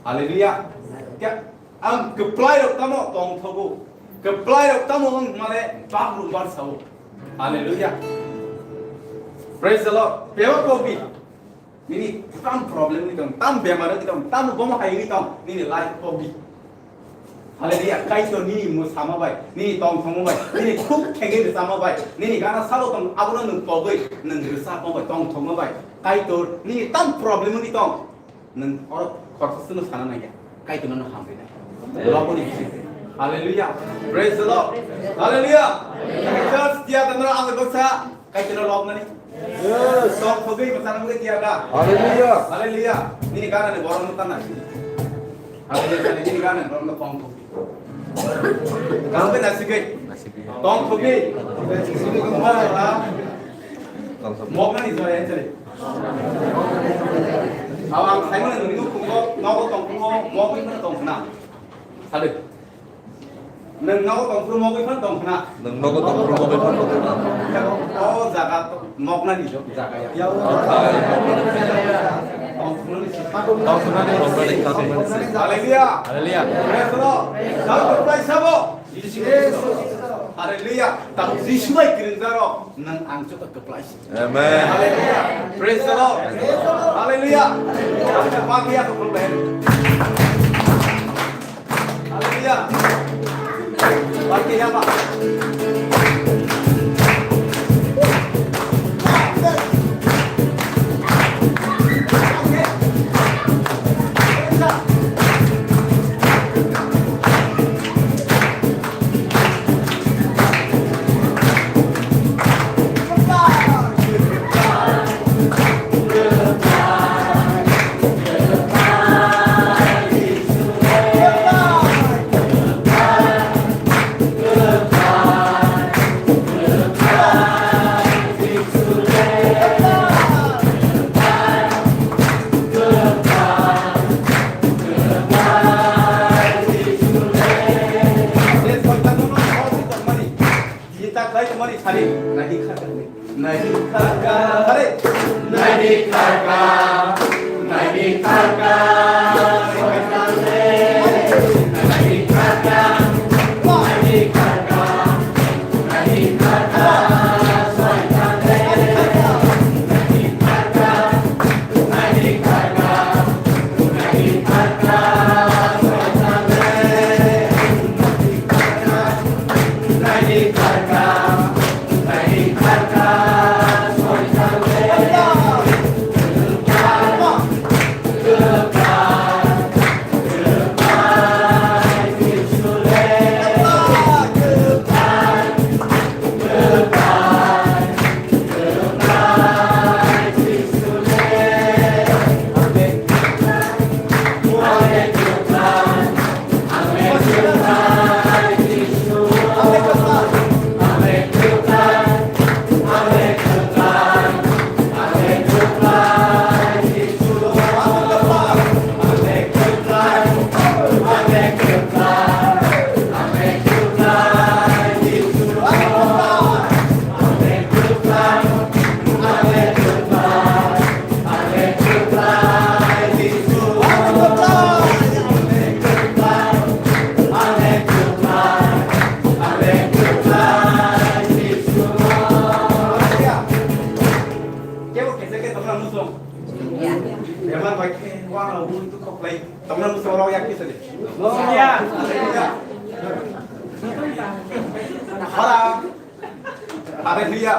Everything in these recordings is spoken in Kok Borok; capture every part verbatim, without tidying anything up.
Hallelujah. Kya? Ang kwplai rok tamo tongthogo. Kwplai rok tamo wng male bak rok bar sao. Hallelujah. Praise the Lord. Bebak pogdi. Nini tam problem ni tong, tam bemar ni tong, tam bomo hai ni tong. Nini life pogdi. Hallelujah. Kaitor nini mo sama bai, nini tongthokma bai, nini khuk thengwi rwchapma bai, nini gana salo tong, abono nwng pogwi, nwng rwchapma bai, tongthokma bai. Kaitor nini tam problem ni tong. Nwng oro khoroksa no sana nangya. Kaitor no hamrina. Loboni bising. Hallelujah. Praise the Lord. Hallelujah. Church dia tandra ang baksa. Kaitor no lobnani. Yes. Sok thogwi baksa nang dia da. Hallelujah. Hallelujah. Nini gana ni borom no tanai. Hallelujah. Nini gana ni borom no kong thogwi. Kaham khe nasigwi. Tong thogwi. Moknani jora enchari. Aw ang saimano nini nukhungo nogo tongphuru mokwi phano tongkhna. Sadi. Nwng nogo tongphuru mokwi phano tongkhna. Nwng nogo tongphuru mokwi phano tongkhna. O jaga moknani jaga ya. Tongphuru ni sipako. Tongphuru ni sipako. Hallelujah. Hallelujah. Praise the Lord. Daud berperai sabo. Hallelujah. Tamo Jisu bai kwrwngjak rok nwng ang joto kwplai si. Amen. Hallelujah. Praise the Lord. Hallelujah. Ang papi ya to problem. Hallelujah. Papi ya pa. Naidi kharka, naidi kharka, naidi kharka, naidi kharka, naidi kharka. Kebo kesa ke tongna musong. Bemar bai khe wara ui tu kok lai tongna musong rok yak kisa de. Ya. Hara. Hallelujah.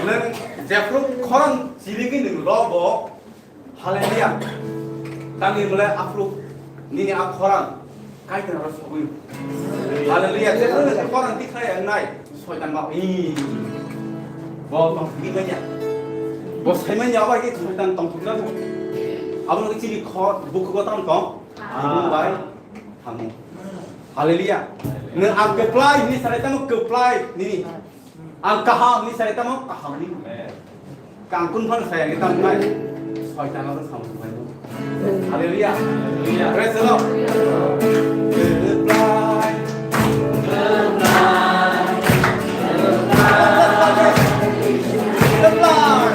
Nwng jephru khorang chirigwi nwng rogo. Hallelujah. Tangni mole aphru nini a khorang Kaitor ro sogwi. Hallelujah. Jephru nwng khorang tikhlai wngnai soitan ba i. Bo tongthokgwi manya. Bo saimanya abo hai khe soitan tongthokjak. Abo nwng chini khor bukhugo tamo tong. Abo bai. Tamo. Hallelujah. Nwng ang kwplai hwnwi sanai tamo kwplai nini. Ang kaham hwnwi sanai tamo kaham hwnwi. Kangkun phano saya kita mulai. Soitan aro samung bai. Hallelujah. Hallelujah. Praise the Lord. Goodbye. Goodbye. Goodbye.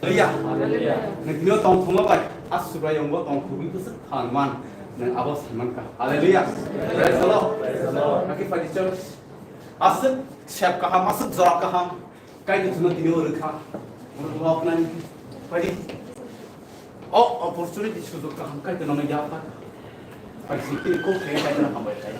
Hallelujah. Nwng tini o tongthokma bai a Subraiyung bo tongthogwi bwswk phan man, nwng abo sai man kha. Hallelujah. Praise the Lord. Hakhe phaidi church. Aswk sep kaham, aswk jora kaham. Kaitor chwngno tini o rwkha. Borok lobnani phaidi. O opportunity sujok kaham Kaitor nono yapha. Phaidi sini tini kok khe Kaitor hambai khai.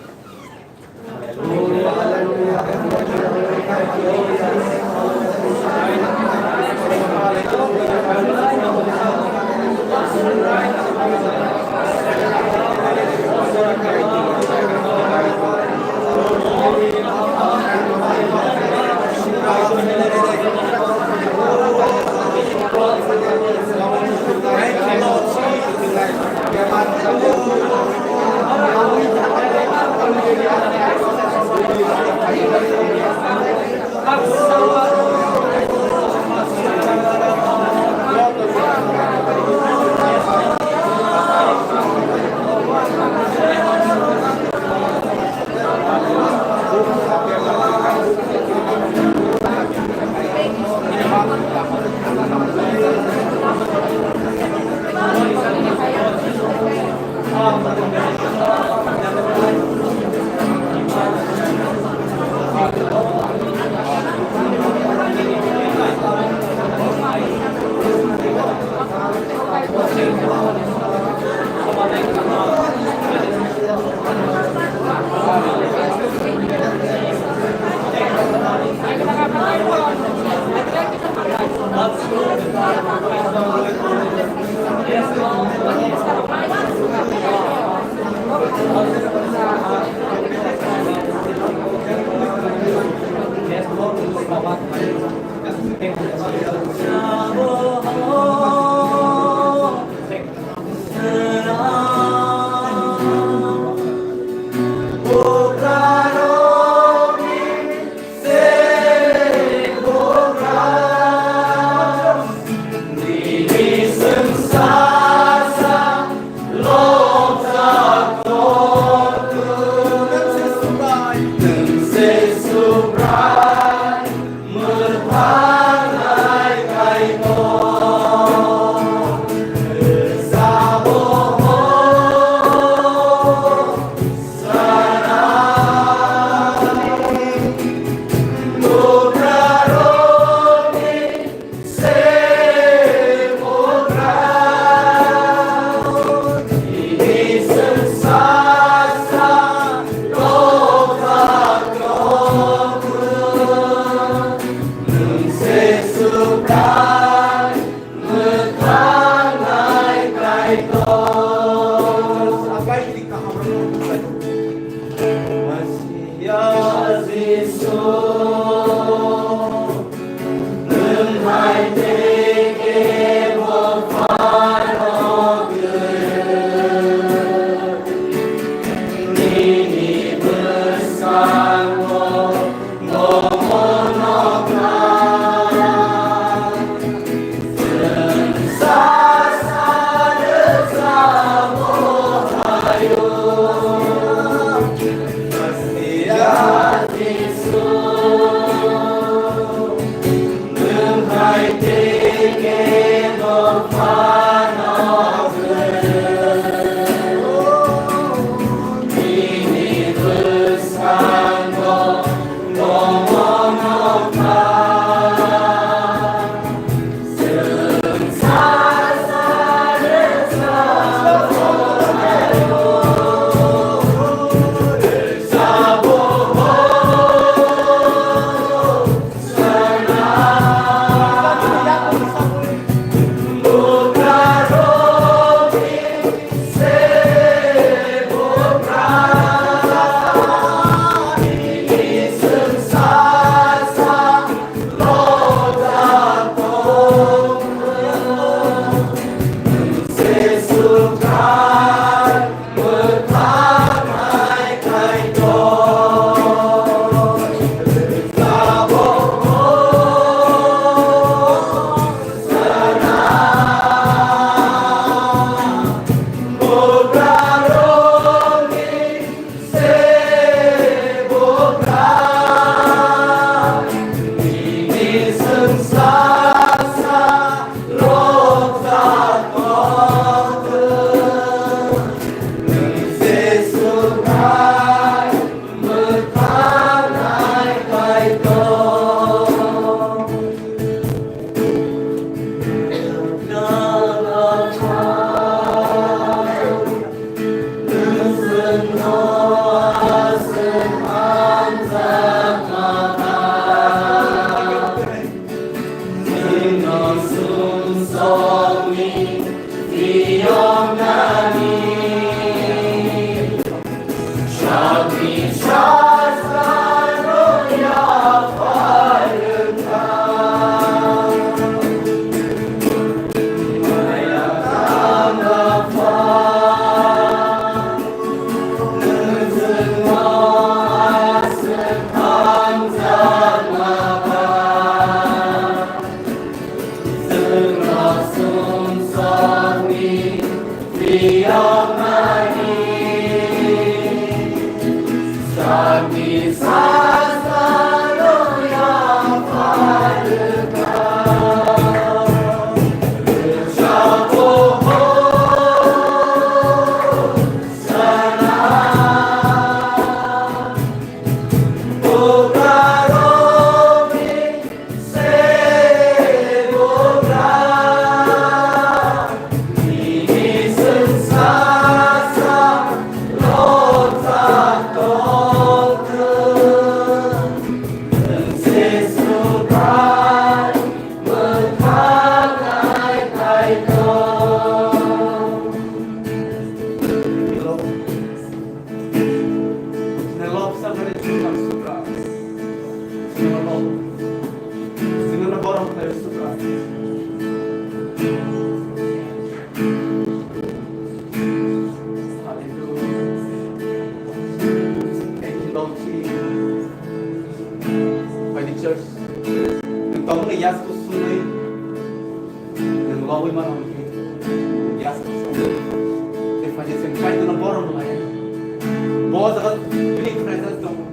Hallelujah. Thank you, Lord Jesus. By the church. Nang tongmani yas ko sunai. Nang lobwi mano hwnkhe. Yas ko sunai. Tei phaidi chwng Kaitorno borom lai. Bo jaga bini presence tongo.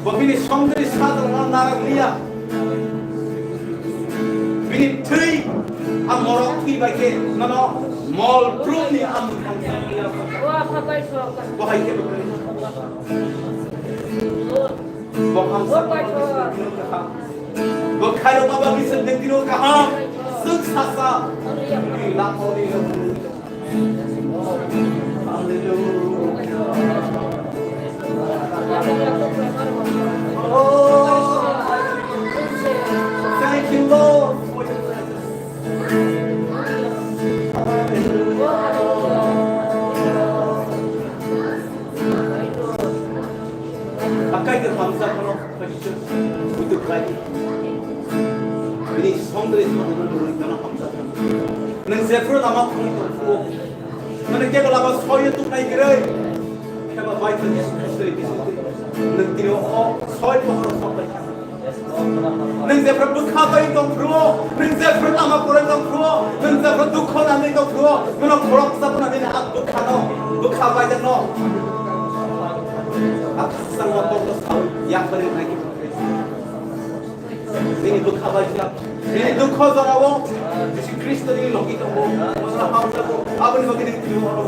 Bo bini songdri sajwkno narwk liya. Bini thwi a morok thwi bai khe nono mol prumni a mwkhang. Bo hai khe bo kwrwi. Bo hamsa. Bo khairokma bagwi chwng tei tiro kaham. Chwng sasa. Bini lama o ni. Hallelujah. Oh, thank you, Lord, for your presence. Hallelujah. Akai ke hamsa kono kaitor butuh kai. Ini songdre songdre dulu dana hamsa. Nang jefro lama kuni kuni. Nang kebo lama soyo tu kai kere. Keba bai tu Yesu Kristo itu. Nang tiro o soy pohor sopai. Nwng jephru bwkha bai tong phuru, nwng jephru lama kwrwi tong phuru, nwng jephru dukho nangwi tong phuru, nwng khoroksa phano nini a bwkhano, bwkha bai jakno. A khasang o tongno sawi yakarwi nai. Nini bwkha bai jak, nini dukho jorao Jisu Khristo nini logi tongo. Mosra hamjago, aboni bagwi nini twiwi horo.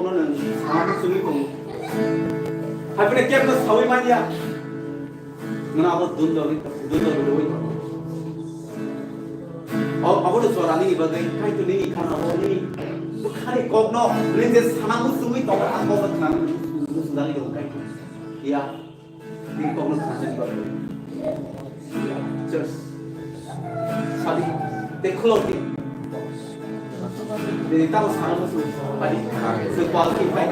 Nwng sama muchungwi tongo. Hai phano kebo sawi manya. Nwng abo dundalwi, dundalwi rwui tongo. O, abono jora nini bagwi, Kaitor nini khana o, nini bwkhani kokno, nwng je sana muchungwi tongo, a kokno khna muchungjagwi tongo Kaitor. Ya. Tini kokno sanjani bagwi. Just. Sadi. Tei khulokdi. Tini tamo sana musu. Sadi. Sir Paul ki pai.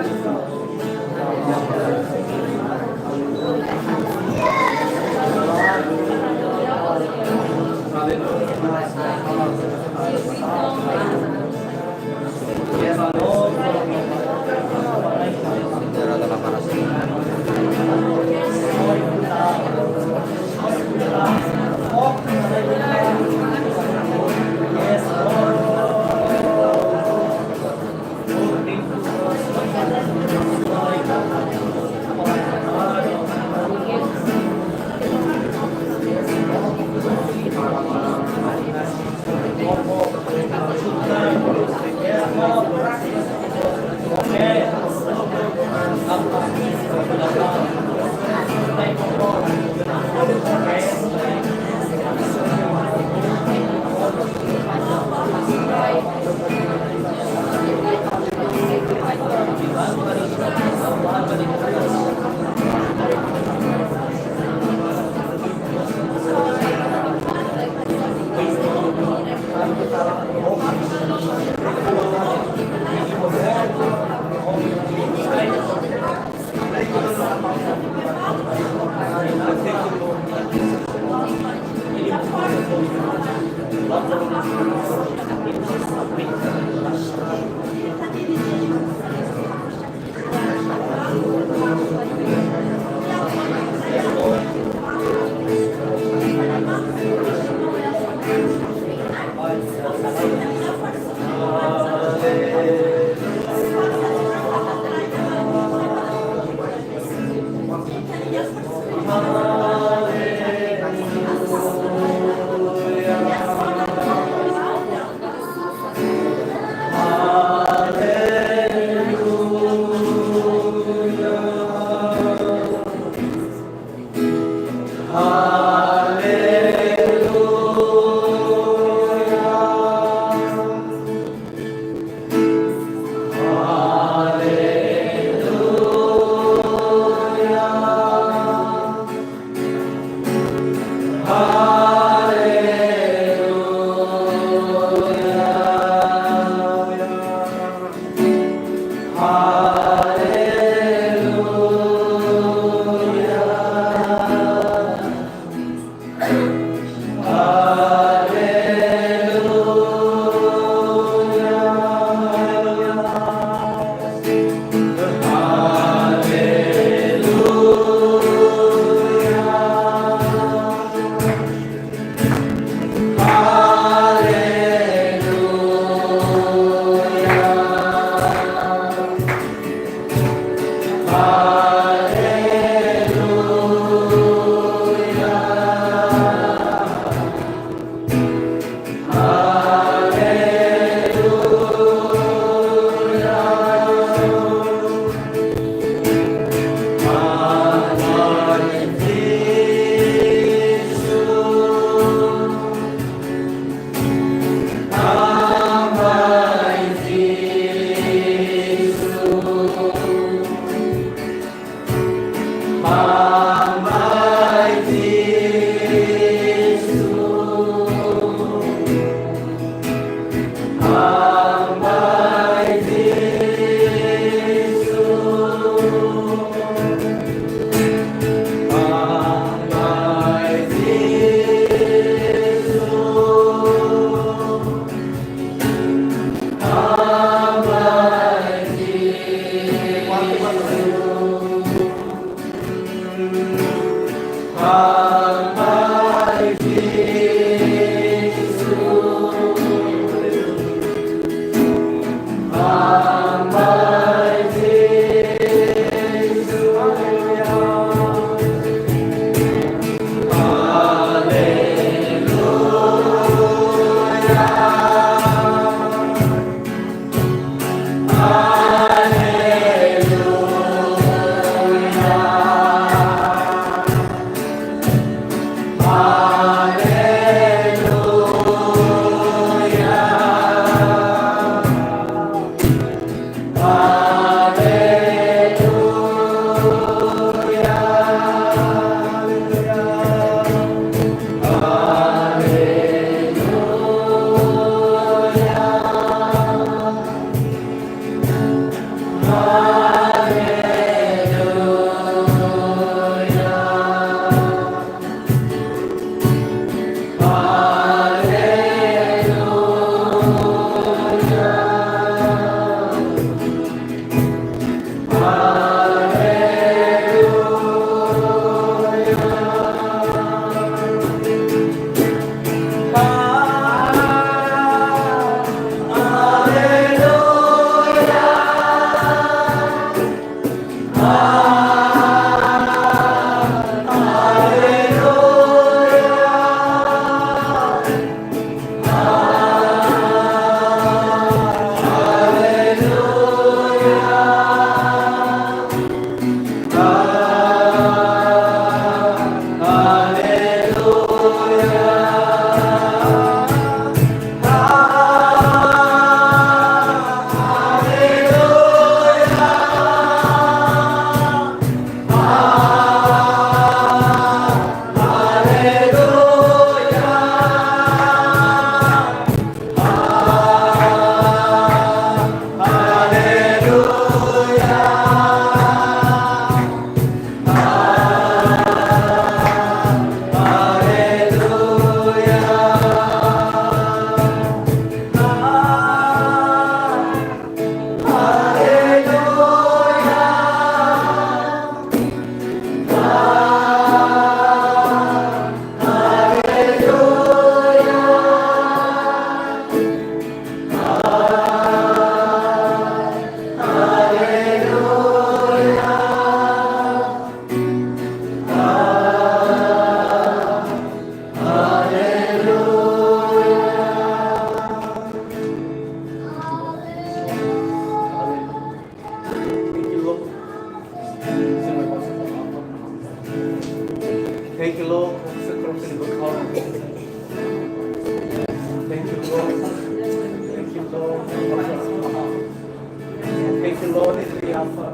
Alpha.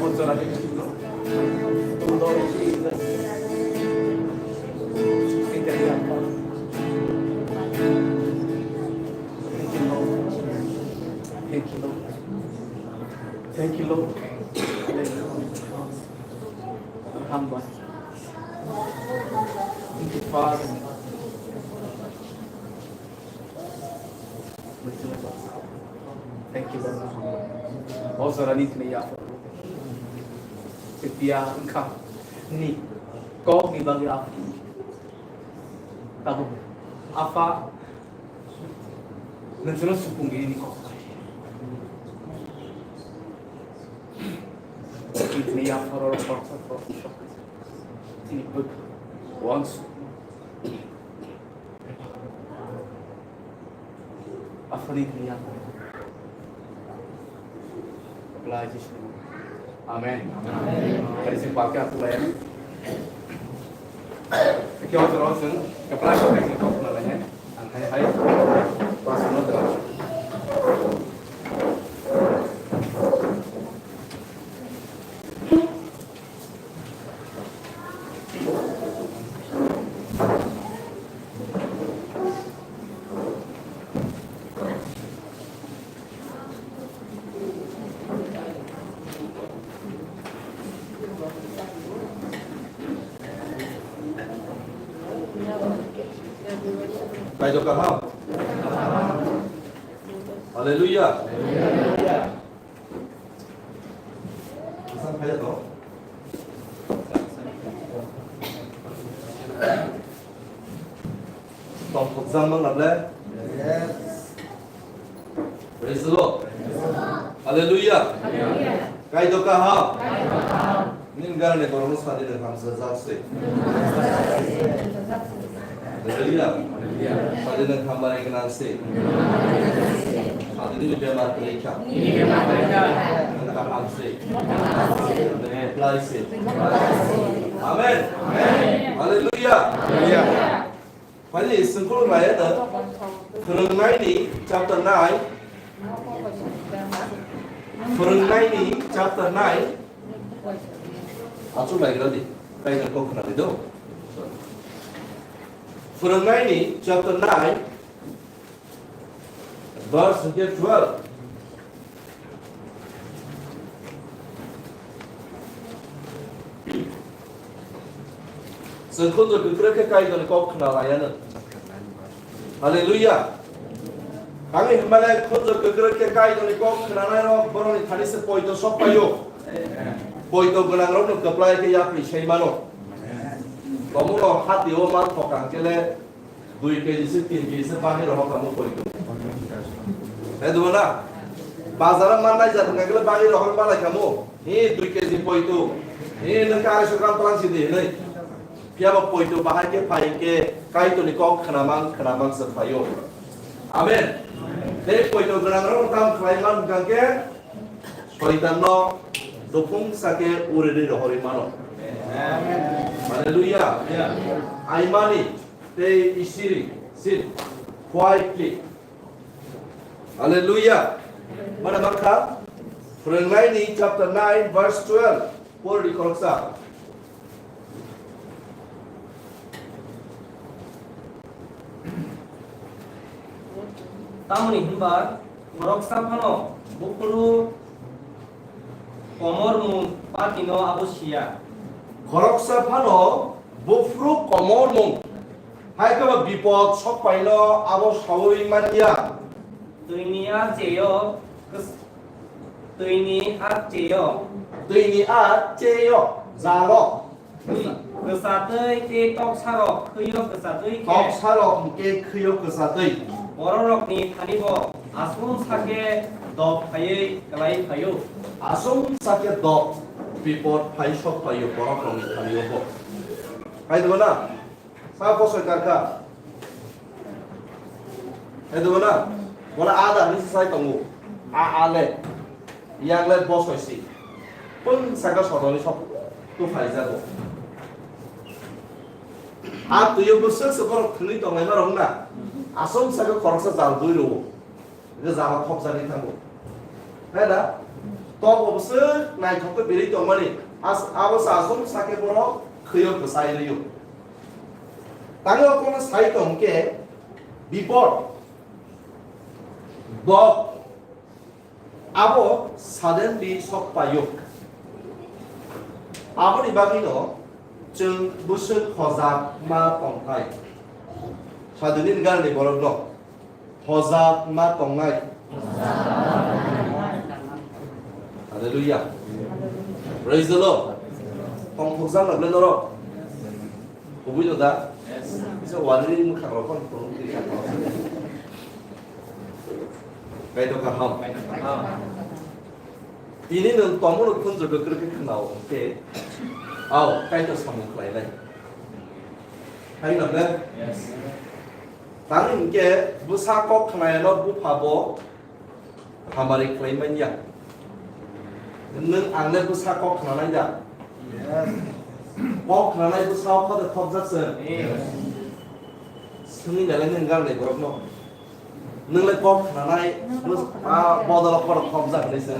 O jora de kilo. Todo Jesus. Thank you, Alpha. Thank you, Lord. Thank you, Lord. Thank you, Lord. Hallelujah. Hamba. Thank you, Father. Thank you, Lord. O jora ni thani ya. Setia engkha ni kok ni bagwi aphuru. Tabuk Apha nwng chwngno supung gini ni kok. Ni ya phoro rok kok kok kok. Tini bwk wangsu. Aphani kniya. Apply Jisu. Amen. Amen. Hari si pakai aku layan. Kyo terus, kepala kau kasih kau pernah layan. Ang hai hai. Pas no terus. Kaitor kaham. Haleluya. Asal kaya to. Tong khokjang mang nable. Yes. Praise the Lord. Hallelujah. Kaitor kaham. Nini gana ni borok no sadi nang hamsa jak se. Hallelujah. Sadi nang hamari gana se. Sadi nini bemar kwrwi kha. Nang kaham se. Nang apply se. Amen. Hallelujah. Phai di, sengkulu nai da. Phwrwngnaini chapter nine. Phwrwngnaini chapter nine. Achuk lai gra di. Kai na kok khna di do. Phwrwngnaini chapter nine, verse twelve. Chwng khunju kwkrwi khe Kaitorni kok khna laiya no. Hallelujah. Tangwi hwnba le khunju kwkrwi khe Kaitorni kok khna nai rok borokni thani se poito sok paio. Poito gwnang rokno kwplai khe yapri sai mano. Tomuno hati o man thokang khe le Dui K G se tin K G se bagwi rohor kamo poito. Hai dugo na? Bazar o mannai jat wngkha khe bagwi rohor malai kamo. Hi dui K G poito. Hi nwng khe arai sokram twlang sidi hinwi. Phiya bo poito bahai khe phai khe Kaitorni kok khwnamang khwnamang se phaio. Amen. Tei poito gwnang rok tam khlai man wngkha khe Soitan no dophung sa khe uri ri rohorwi mano. Hallelujah. Aimani. Tei isiri, sit quietly. Hallelujah. Mana mankha, Phwrwngnaini chapter nine verse twelve. Por di khoroksa. Tamoni hwnba khoroksa phano buphuru komormung patino abo siya. Khoroksa phano buphuru komormung. Hai khe bo bipot sok paino abo saui man ya. Twini a cheyo, kis-, twini a cheyo. Twini a cheyo, jalo. Kwchatwi tei toksarok khwiyo kwchatwi khe. Toksarok hwnkhe khwiyo kwchatwi. Bororokni thani bo aswk sakhe dok phaiwi kwlai phaio. Aswk sakhe dok bipot phai sok phaio bororokni thani bo. Hai dwna? Sa bosoi karkha. Hai dwna? Bola ada ni sai tongo. A, a le. Yang le bosoi si. Pung saka sodoni sok tu phai jago. A tuyo bwswk se borok thwngwi tonglai ma rok na. Aswk saka khoroksa jal dui rwo. Hwnkhe jala thopjagwi thango. Hai da? Tok bo bwswk naithok khe birwi tongmani, as-, abo se aswk sakhe bono khwiyo kwchai rwio. Tangwi o kono sai tong khe bipod, dok, abo suddenly sok paio. Aboni bagwino chwng bwswk hojak ma tongthai. Sadhuni ni gana ni borok no. Hojak ma tongnai. Hallelujah. Praise the Lord. Tongthokjak na ble norok? Kubui no da? Kisa wari ri mwkhang rok phano tong twi kha. Kaitor kaham. Tini nwng tongmano khunju kwkrwi khe khwnao hwnkhe, ao, Kaitor samung khlainai. Hai na ble? Tang hinkhe bwsa kok khnaino bupha bo hamari khlai manya. Nwng ang le bwsa kok khnanai da? Kok khnanai bwsa o khodo thopjak se. Swngwi nalai nwng gang nai borok no. Nwng le kok khnanai bwsa bodol o khodo thopjak hinwi se.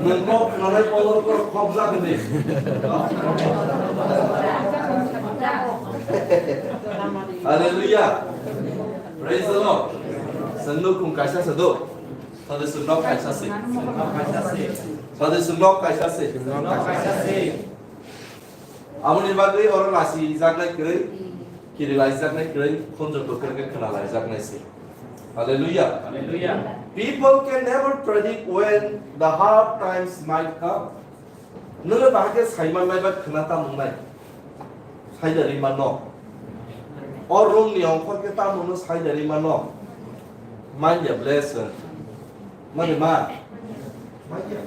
Nwng kok khnanai bodol o khodo thopjak hinwi. Hallelujah. Praise the Lord. Chwng nukhung kaisa se do. Sadi chwng nok kaisa se. Sadi chwng nok kaisa se. Aboni bagwi oro lasi jaknai kwrwi, kiri lai jaknai kwrwi, khunju kwkrwi khe khna lai jaknai se. Hallelujah. Hallelujah. People can never predict when the hard times might come. Nwng bahai khe saiman nai ba khna tamo wngnai? Saida ri mano. O room ni ongkhor khe tamo no saida ri mano? Manya blessing. Mani ma? Manya.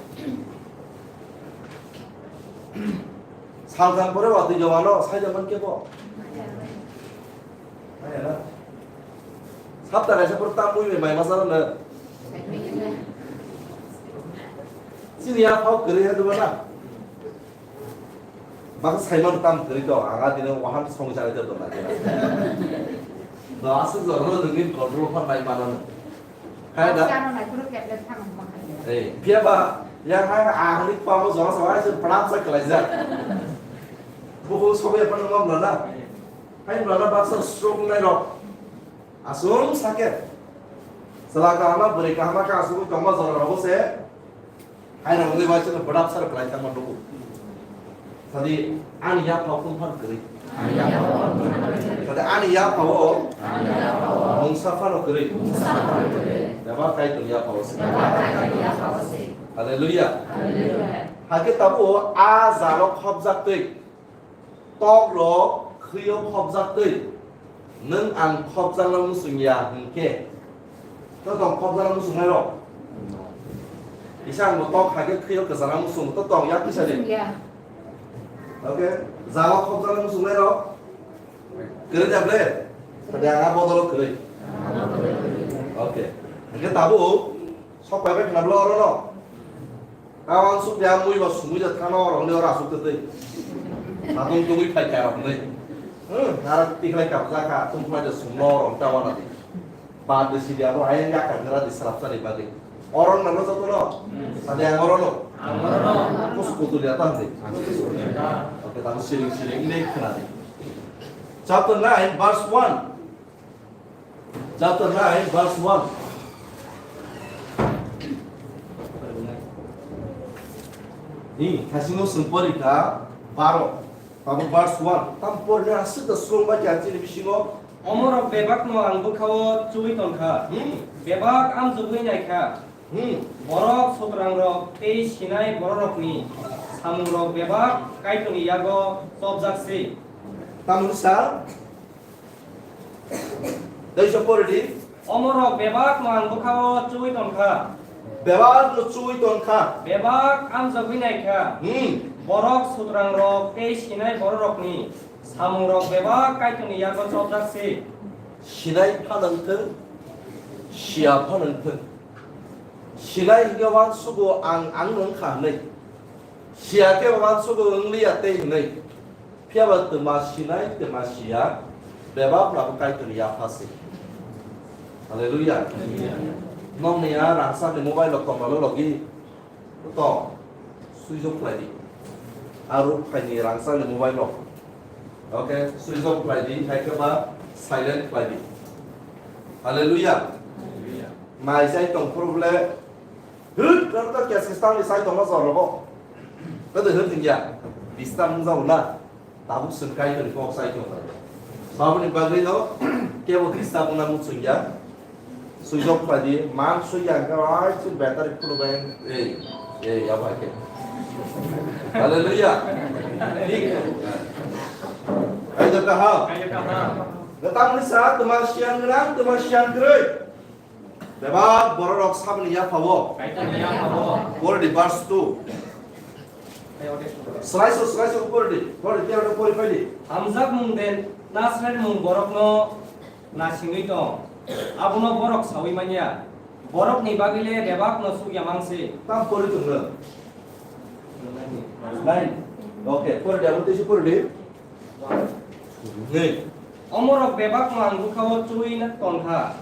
Saltham pore watwi jawano saida man khe bo? Manya na. Sapta kaisa pore tam mui mai masa na. Chini ya phau kwrwi ha duba na. Baksa saimano tam kwrwi to, ang a dino wahan song jani to dona. Do aswk jorno nungni control phan nai mano. Hai da? Chano nai kunu tablet thang ma khai. Eh, phiya ba, yang hai ang ni pa mo jora sa hai se pram sa kalaijak. Buku sobe pan ngam lana. Hai lana baksa stroke nai rok. Aswng sakhe. Chwla kahama, bwrwi kahama khe aswk tongma jora rogo se. Hai rok le bai chwla bwdap sar khlai tangma nugo. Sadi ani yaphao kung phan kwrwi. Sadi ani yaphao mungsa phano kwrwi. Bebak Kaitor yaphao se. Hallelujah. Hakhe tabuk a jaro khopjak twi. Tok rok khwio khopjak twi, nwng ang khopjakna muchung ya hwn khe, to tong khopjakna muchungnai rok? Isa ang bo tok hai khe khwio kwchana muchung, to tong ya kisa di. Muchung ya. Okay, jaga khopjakna muchungnai rok? Kwrwi da ble? Tade ang a bodolo kwrwi. Okay. Hwnkhe tabuk sok pai bai khna blo oro no. Tawang suk ya mui ba sumui ja thano rong le ora suk tei. Satung tungui phai kha rong le. Hmm, nara tiklai kap ja kha, tung phai de sum no rong ta wana di. Ba de si dia bo ayang ya ka nara di sarap sari ba de. Orang na no joto no. Sade ang oro no. Kus kutul ya tang de. Oke, tang siring siring ne khna di. Chapter nine, verse one. Chapter nine, verse one. Ni, thasingo sung porikha baro. Tamo verse one. Tam porne aswk da sung ba kya chini bisingo. Omorok bebakno ang bwkhao chuwi tongkha. Hmm. Bebak amjugwi naikha. Hmm. Borok sutrangrok tei sinai bororokni samungrok bebak Kaitorni yago chopjak se. Tamo sa? Teisa pori di. Omorok bebak no ang bwkhao chuwi tongkha. Bebak no chuwi tongkha. Bebak amjogwi naikha. Hmm. Borok sutrangrok tei sinai bororokni samungrok bebak Kaitorni yago chopjak se. Sinai phanang thung, siya phanang thung. Sinai hingke wansugo ang, ang nung kha hinui. Siya ke wansugo wngliya tei hinui. Phiya ba twma sinai, twma siya, bebak labo Kaitorni yapha se. Hallelujah. Nokni a rangchakni mobile rok tongmalo logi. To, switch off khlai di. A ruk phaini rangchakni mobile rok. Okay, switch off khlai di, hai khe ba silent khlai di. Hallelujah. Mai chai tong phuru bole, hwt, kar to kes kes tangni chai tongma jor rogo. Kado hwt wngya, disturb wngjago na. Tabuk chwng Kaitorni kok chai tong lai. Aboni bagwi no kebo Khrista bungna muchungya. Switch off khlai di, man sui ya, hwnkhe oi chwng battery phuluk bai, ei, ei, abo hai khe. Hallelujah. Thik. Kaitor kaham. Tamni sa, twma siyan gwnang, twma siyan kwrwi. Bebak bororok saboni yaphao. Kaitorni yaphao. Pore di verse two. Sraiso, sraiso pore di. Pore di, pore di, pore di. Hamjakmung de nasrermung borokno nasingwi tong. Abono borok saui manya. Borokni bagwi le bebakno sukya mangsi. Tam pore tongno. Nine. Okay, pore di, abo tei pore di. Nei. Omorok bebak mang bwkhao chuwi tongkha,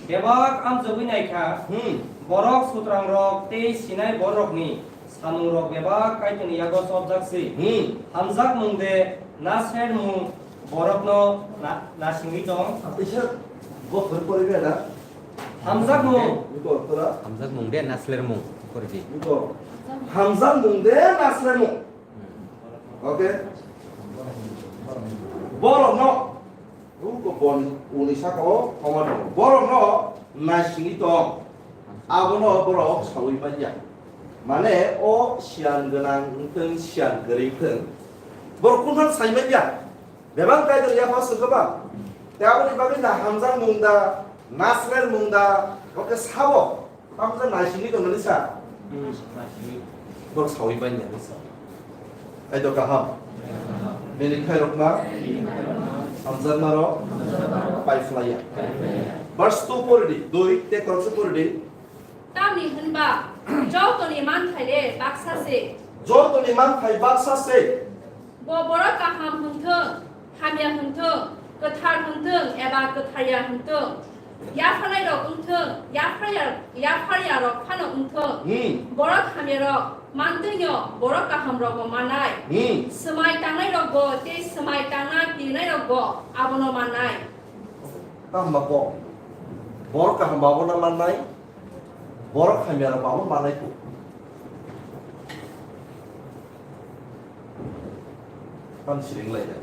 bebak amjogwi naikha. Hmm. Borok sutrangrok tei sinai bororokni samungrok bebak Kaitorni yago chopjak si. Hmm. Hamjakmung de nasrermung borokno na-, nasingwi tong. Apisa, bo phwrwng poribe da? Hamjakmung. Iko, tora? Hamjakmung de naslermung, kordi. Iko. Hamjakmung de naslermung. Okay? Borokno, ruko bon uni saka o koma tongo. Borokno naisingwi tong. Abono borok saui manya. Mane o siyan gwnang wngthung, siyan kwrwi wngthung. Borok kungthang sai manya. Bebak Kaitor yaphao swkha ba. Te aboni bagwi na hamjakmung da, naslermung da, oke sabo. Tamo je naisingwi tongmani sa? Hmm, naisingwi. Borok saui bai nani sa. Ai to kaham. Bini khairokma hamjakmarok pai phlaiya. Verse two pori di, dui, te koroksa pori di. Tamni hwnba jotoni manthai le baksa se. Jotoni manthai baksa se. Bo borok kaham hwnthung, hamya hwnthung, kwthar hwnthung eba kwtharya hwnthung, yapharnairok wngthung, yapharya, yapharyarok phano wngthung. Hmm. Borok hamyarok mantwino borok kahamrokbo mannai. Hmm. Swmai tangnairokbo tei swmai tangna pirinairokbo abono mannai. Kaham ba kok. Borok kaham ba abono mannai. Borok hamyarok ba abono mannai kok. Tam siring lai da.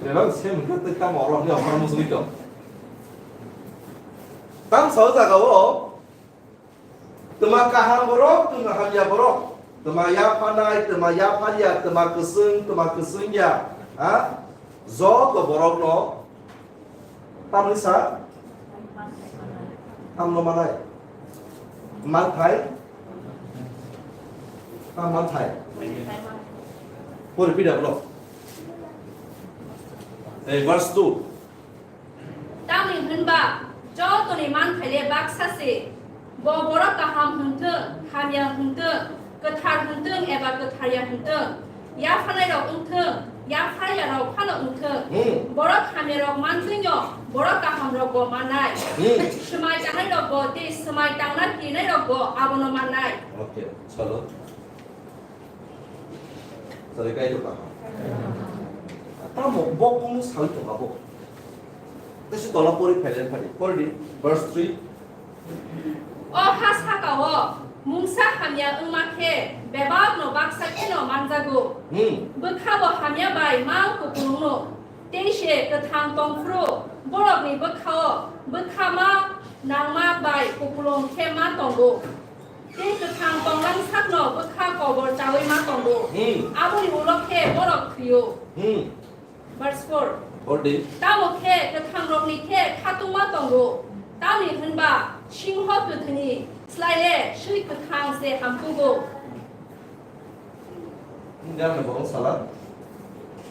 Bebak se mungkha tei tam oro ni okra musui to. Tam sa jaga o twma kaham borok, twma hamya borok, twma yaphanai, twma yapharya, twma kwswng, twma kwswngya, ha? Joto borokno tamni sa? Tamno manai? Manthai? Tam manthai? Pori pida bro. Ei, verse two. Tamni hwnba jotoni manthai le baksa se. Bo borok kaham hwnthung, hamya hwnthung, kwthar hwnthung eba kwtharya hwnthung, yapharnairok wngthung, yapharyarok phano wngthung. Hmm. Borok hamyarok mantwino borok kahamrokbo mannai. Hmm. Swmai tangnairokbo tei swmai tangna pirinairokbo abono mannai. Okay, chalo. Chalo, kai to kaham. Tamo bo kunu sal to abo. Tesi tola pori phailen phadi. Pori di, verse three. O ha saka-o mungsa hamya wngma khe bebakno baksa kheno manjago. Hmm. Bwkha bo hamya bai mang kupulungno, tei se kwthang tong phuru borokni bwkha-o bwkha ma nangma bai kupulung khe ma tongo. Tei kwthang tonglang sakno bwkha kobor chaui ma tongo. Hmm. Aboni ulo khe borok thwi-o. Hmm. Verse four. Pori di. Tamo khe kwthangrokni khe khatungma tongo, tamni hwnba singho kwthwini slai le swi kwthang se hamkugo. Hwnwi ang bo sala,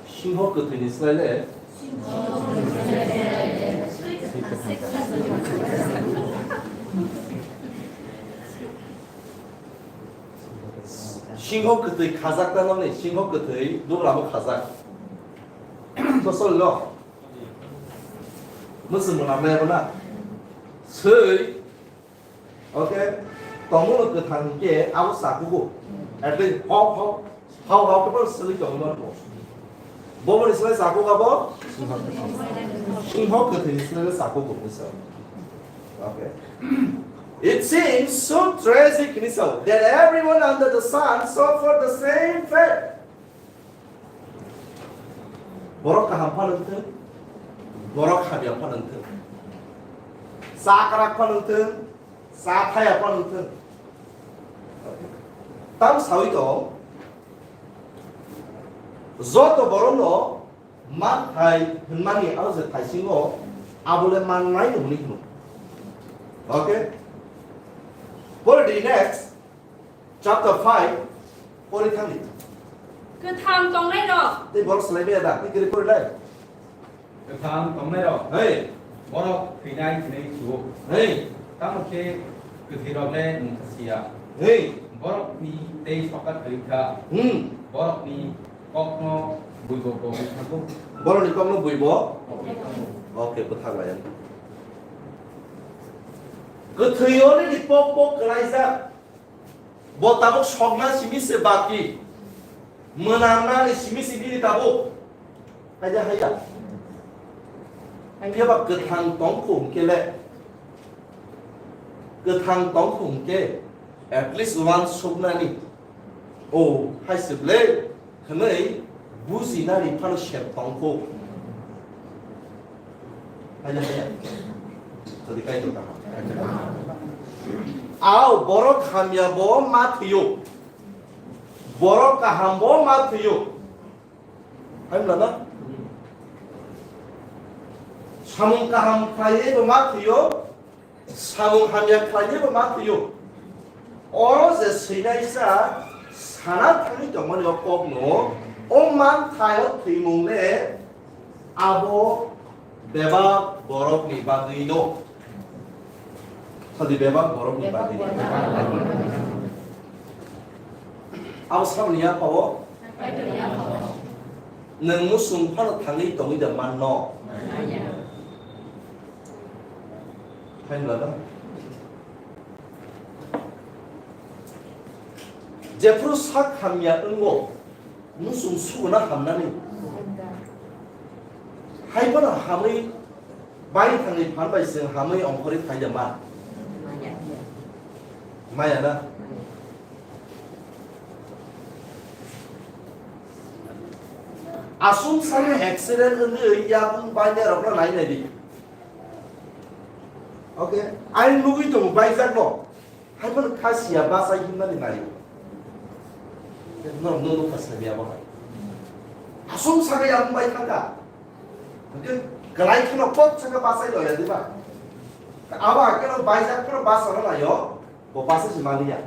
singho kwthwini slai le. Singho kwthwi khajak ta nokni, singho kwthwi dugramo khajak. Bosol no. Mwswng mwnamnai abo na. Swi Okay? Tongmung no kwthang hinkhe abo chakugo. At least hok hok, hok hok khe bono swlwi tongwi mano. Bo boni swlai chakugo abo? Singho kwthwi ni swlai chakugo hinwi sa. Okay. It seems so tragic hinwi sa that everyone under the sun suffer the same fate. Borok kaham phano wngthwng, borok hamya phano wngthwng, chakrak phano wngthwng, chathaya phano wngthwng. Tam sawi tong, joto borokno manthai hwnmani aro je thaisingo abole mannai hwnwi hino. Okay? For the next, Chapter five, pori thangdi. Kwthang tongnai rok. Tei borok swlai maya da, tei kwrwi pori lai. Kwthang tongnai rok. Hey. Borok thwinai hwnwi suo. Hey. Tamo khe kwthwi rok le nung kha sia. Hey. Borok ni tei sokat kwrwi kha. Hmm. Borok ni kok no bui bo bo thango. Borok ni kok no bui bo? Bo bo thango. Okay, bwthak lai ang. Kwthwi o nini pok pok kwlaijak. Bo tabuk sokna simi se baki. Mwnamnani simi se bini tabuk. Haida haida. Phiya ba kwthang tong kho hwnkhe le. Kwthang tong kho hwnkhe at least one soknani. O, hai se ble. Hwnwi bujinani phano sep tong kho. Haida haida. Sadi Kaitor kaham. Ao borok hamya bo ma thwiyo. Borok kaham bo ma thwiyo. Hai wngla na? Samung kaham khlaiwi bo ma thwiyo. Samung hamya khlainai bo ma thwiyo. Oro je swinaisa sana thangwi tongmani o kokno, o manthai o thwimung le abo bebak borokni bagwino. Sadi bebak borokni bagwino. Abo samani yapha o nwng musung phano thangwi tongwi da manno. Hai wngla na? Jephru sak hamya wngo, musung suguna hamnani. Hai phano hamwi bai thangni phan bai chwng hamwi ongkhorwi phaida ma? Maya na? Aswk sani accident wngwi yakung bainai rokno nai nai di. Okay, aini nugwi tongo baijak no. Hai phano kha sia bachai himnani nai. Norok no nukha sani abo hai. Aswk sani yakung bai thangkha. Okay, kwlai kheno kok saka bachai loya diba. Abo hai kheno baijak phano bachana naio. Bo basa se maliya.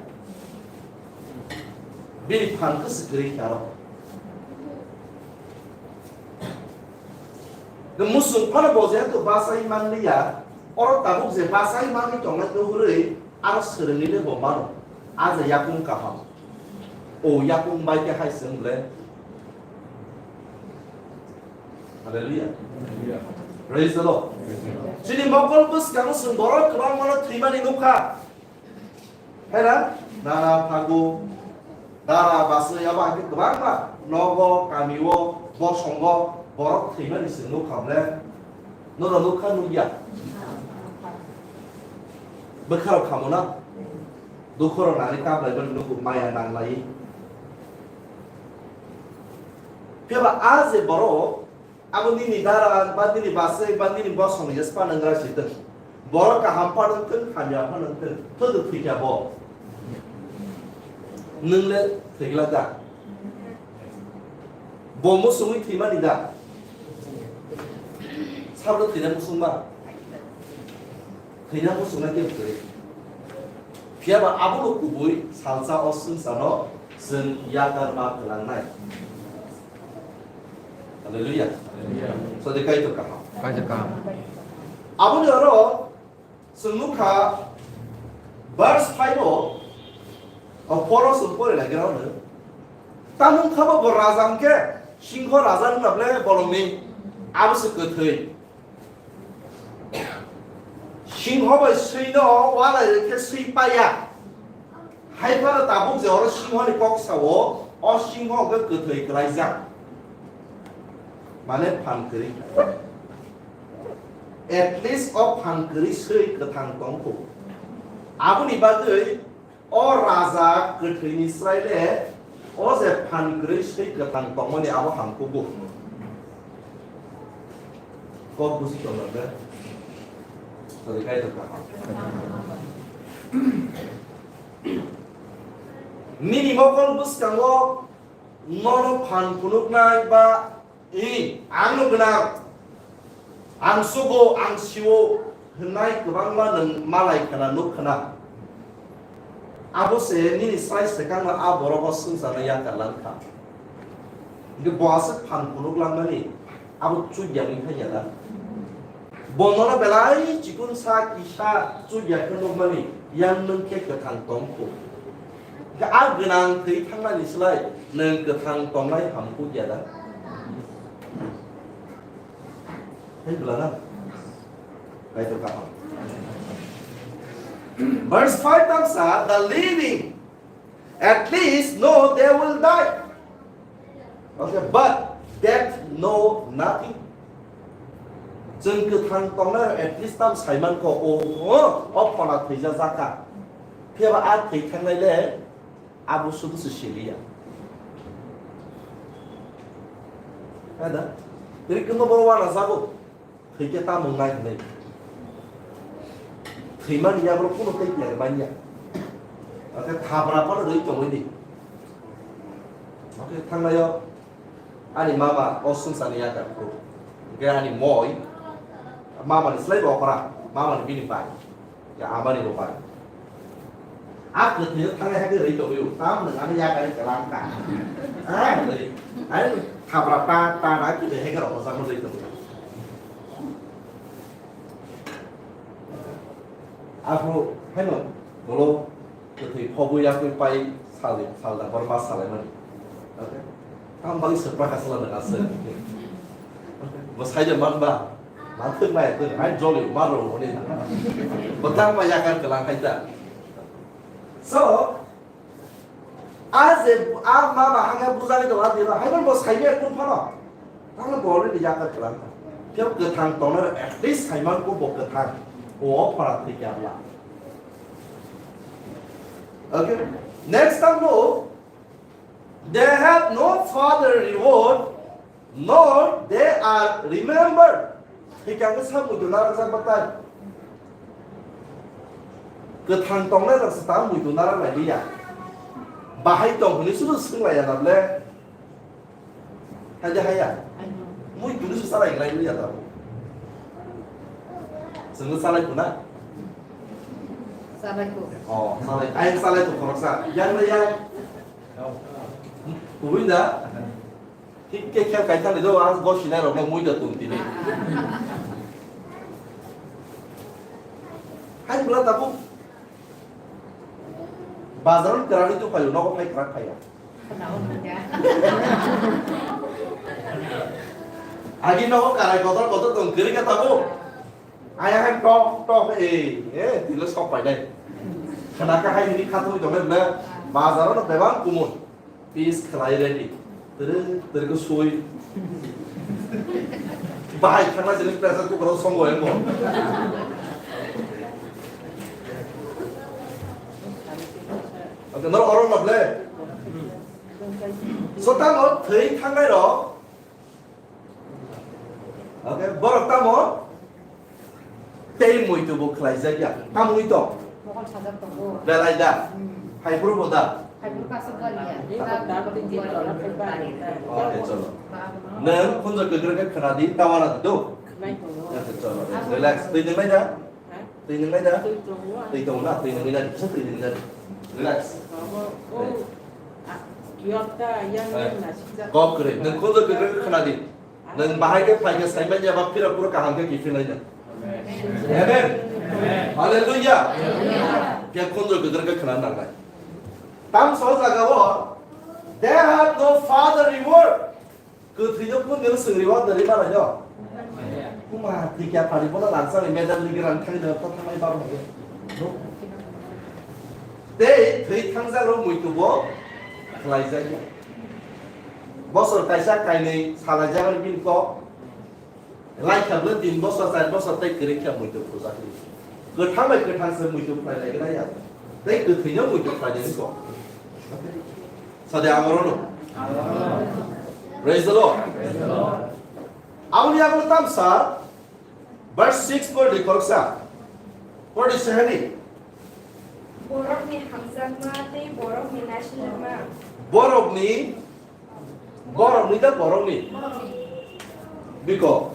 Bini phan khe se kwrwi khe aro. Musung phano bo jehetu bachai manliya, oro tabuk je bachai manwi tongnai nuhurwi aro swrwngwi le bo mano. A je yakung kaham. O yakung bai khe hai se wng le. Hallelujah. Praise the Lord. Chini mokol bwskango chwng borok kwbangmano thwimani nukha. Hai na? Nana phagu, dara basui abo hai khe kwbangma nogo, kamio, bosongo borok thwimani se nukha hwnle. Nono nukha nukya? Bwkharok khamuna? Dukhorok nani kaplaimani nugo maya nanglai. Phiya ba a je borok Abo nini dara, ba nini basai, ba nini bosong ya spa nang gra siteng. Borok kaham phano wngthwng, hamya phano wngthwng. Thodo thwikha bo. Nwng le thwikla da? Bo musungwi thwimani da? Sabro thwina musungma? Thwina musungna khe bwtwi. Phiya ba abono kubui salsa o swngcharo chwng yakar ma kwlangnai. Hallelujah. Hallelujah. Sadi Kaitor kaham. Kaitor kaham. Aboni oro chwng nukha verse five o, o four o chwng pori lagi rok no. Tamung kha bo, bo raja hwnkhe singho raja wngna ble bolongni abo se kwthwi. Singho bai swino walai rwkhe swi paya. Hai phano tabuk je oro singhoni kok sao, o singho hwnkhe kwthwi kwlaijak. Mane phan kwrwi. At least o phan kwrwi swi kwthang tongkho. Aboni bagwi o raja kwthwini srai le o je phan kwrwi swi kwthang tongmani abo hamkugo. Kok buji tongo de. Sorry, kai tongkha. Nini mokol bwskango nono phan phunuknai ba i, ang no gwnang, ang sugo, ang siwo hwnwi kwbangma nwng malai khna nuk khna. Abo se nini sai swkangno a borok o swngcharno yakar lang kha. Hwnkhe bo aswk phan phunuk langmani abo chuk ya wngwi thang ya da? Bonono belai chikun sa kisa chuk ya khe nukmani yang nwng khe kwthang tong kho. Hwnkhe a gwnang thwi thangnani slai nwng kwthang tongnai hamkuk ya da? Hai bwlana? Kaitor kaham. Verse five tang sa, "The living at least know they will die. Okay, but death know nothing." Chwng kwthang tongnai at least tam saiman kho, o, o, o phona thwija jaka. Phiya ba a thwi thangnai le abo sudu se siliya. Ada, ri kwma bo wana jago. Thwikhe tamo wngnai hwnwi. Thwimani yago kuno tei kiyar manya. Ake thabra phano rwi tongwi di. Ake thangnaio ani mama o swngcharni yakar kho. Hwnkhe ani moi, mama ni slai bo okra, mama ni bini bai. Ya, abani bo pai. A kwthwi thangnai hai khe rwi tongwi o. Tam nwng ani yakari kwlang ka. Ah, rwi. Ai, thabra ta, ta na kwthwi hai khe rokojak rwi tongwi. Aphuru haino bolo kwthwi phobwi yakwi pai sal, sal da bor mas salai mani. Okay. Tam bali sepra ka sala da aswk. Bo sai de man ba. Ma thwk nai, thwk nai, joli, ma rw hwnwi. Bo tang ma yakar kwlang hai ta. So, a je, a ma ba hangya bujagwi tong, a dino, hai bo sai me kun phano. Tang bo already yakar kwlang. Khe kwthang tongnai at least sai man ko bo kwthang. O phara thik ya la. Okay. Next time no, they have no further reward, nor they are remembered. Hikha khe sa muitu narwkjak batai. Kwthang tongnai rok se ta muitu narwk lai liya. Bahai tong hwnwi sunu swng lai ya na ble. Hai de hai ya. Muitu ni se salai lai liya ta. Swngno salai kuna. Salai ko. Oh, salai. Ai salai to khoroksa. Yang na yang. Kubui da. Thik khe khe kaithang ni do, ang bo sinai rok no mui da tung tini. Hai bwla tabuk. Bazar ni kwrak ni tu phaio, nogo phai kwrak phaiya. Agi nogo karai kotor kotor tong kwrwi khe tabuk. Aya hai tok tok, eh, eh, tilo sok pai dai. Khna ka hai ni khatwi tong le, bazar no bebak kumun. Piece khlai ready. Tere, tere ko soi. Bahai khana jeni pressure cooker o songo emo. Oke, nor oro na ble. So tamo thwi thangnai rok. Oke, borok tamo tei muitu bo khlaijak ya. Tamwi to. Mokol sajak tongo. Belai da. Hmm. Hai bro bo da. Hai bro kasuk galiya. Oke, cholo. Nang khunjo kwkrwi khe khna di, tawana di do. Oke, cholo. Relax. Twi nang nai da? Twi nang nai da? Twi tongo. Twi tongo na? Twi nang nai da? Kisa twi nang nai da? Relax. Kok kwrwi. Nang khunjo kwkrwi khe khna di. Nwng bahai khe phai khe sai manya ba phira phuru kaham khe kiphilai nai. Amen. Hallelujah. Khe khunjo kwkrwi khe khna nangnai. Tam so jaga o, they have no further reward. Kwthwi no kun gelo swng reward da ri malai no. Kuma, thikya phari bono rangchak ni medal ni gran thangwi no ta thangnai baro hage. No? Tei thwi thangjak rok muitu bo khlai jak ya. Bosor kaisa kainwi salai jak ni bini kok. Lai kha bwle tin bosor, char bosor tei kwrwi kha muitu phujak ni. Kwthang bai kwthang se muitu khlai lai gra ya. Tei kwthwi no muitu khlai ni kok. Sade amoro no. Praise the Lord. Aboni yago tamsa, verse six pori di khoroksa. Pori di sehani. Borokni hamjakma tei borokni naisinima. Borokni, borokni da borokni. Biko.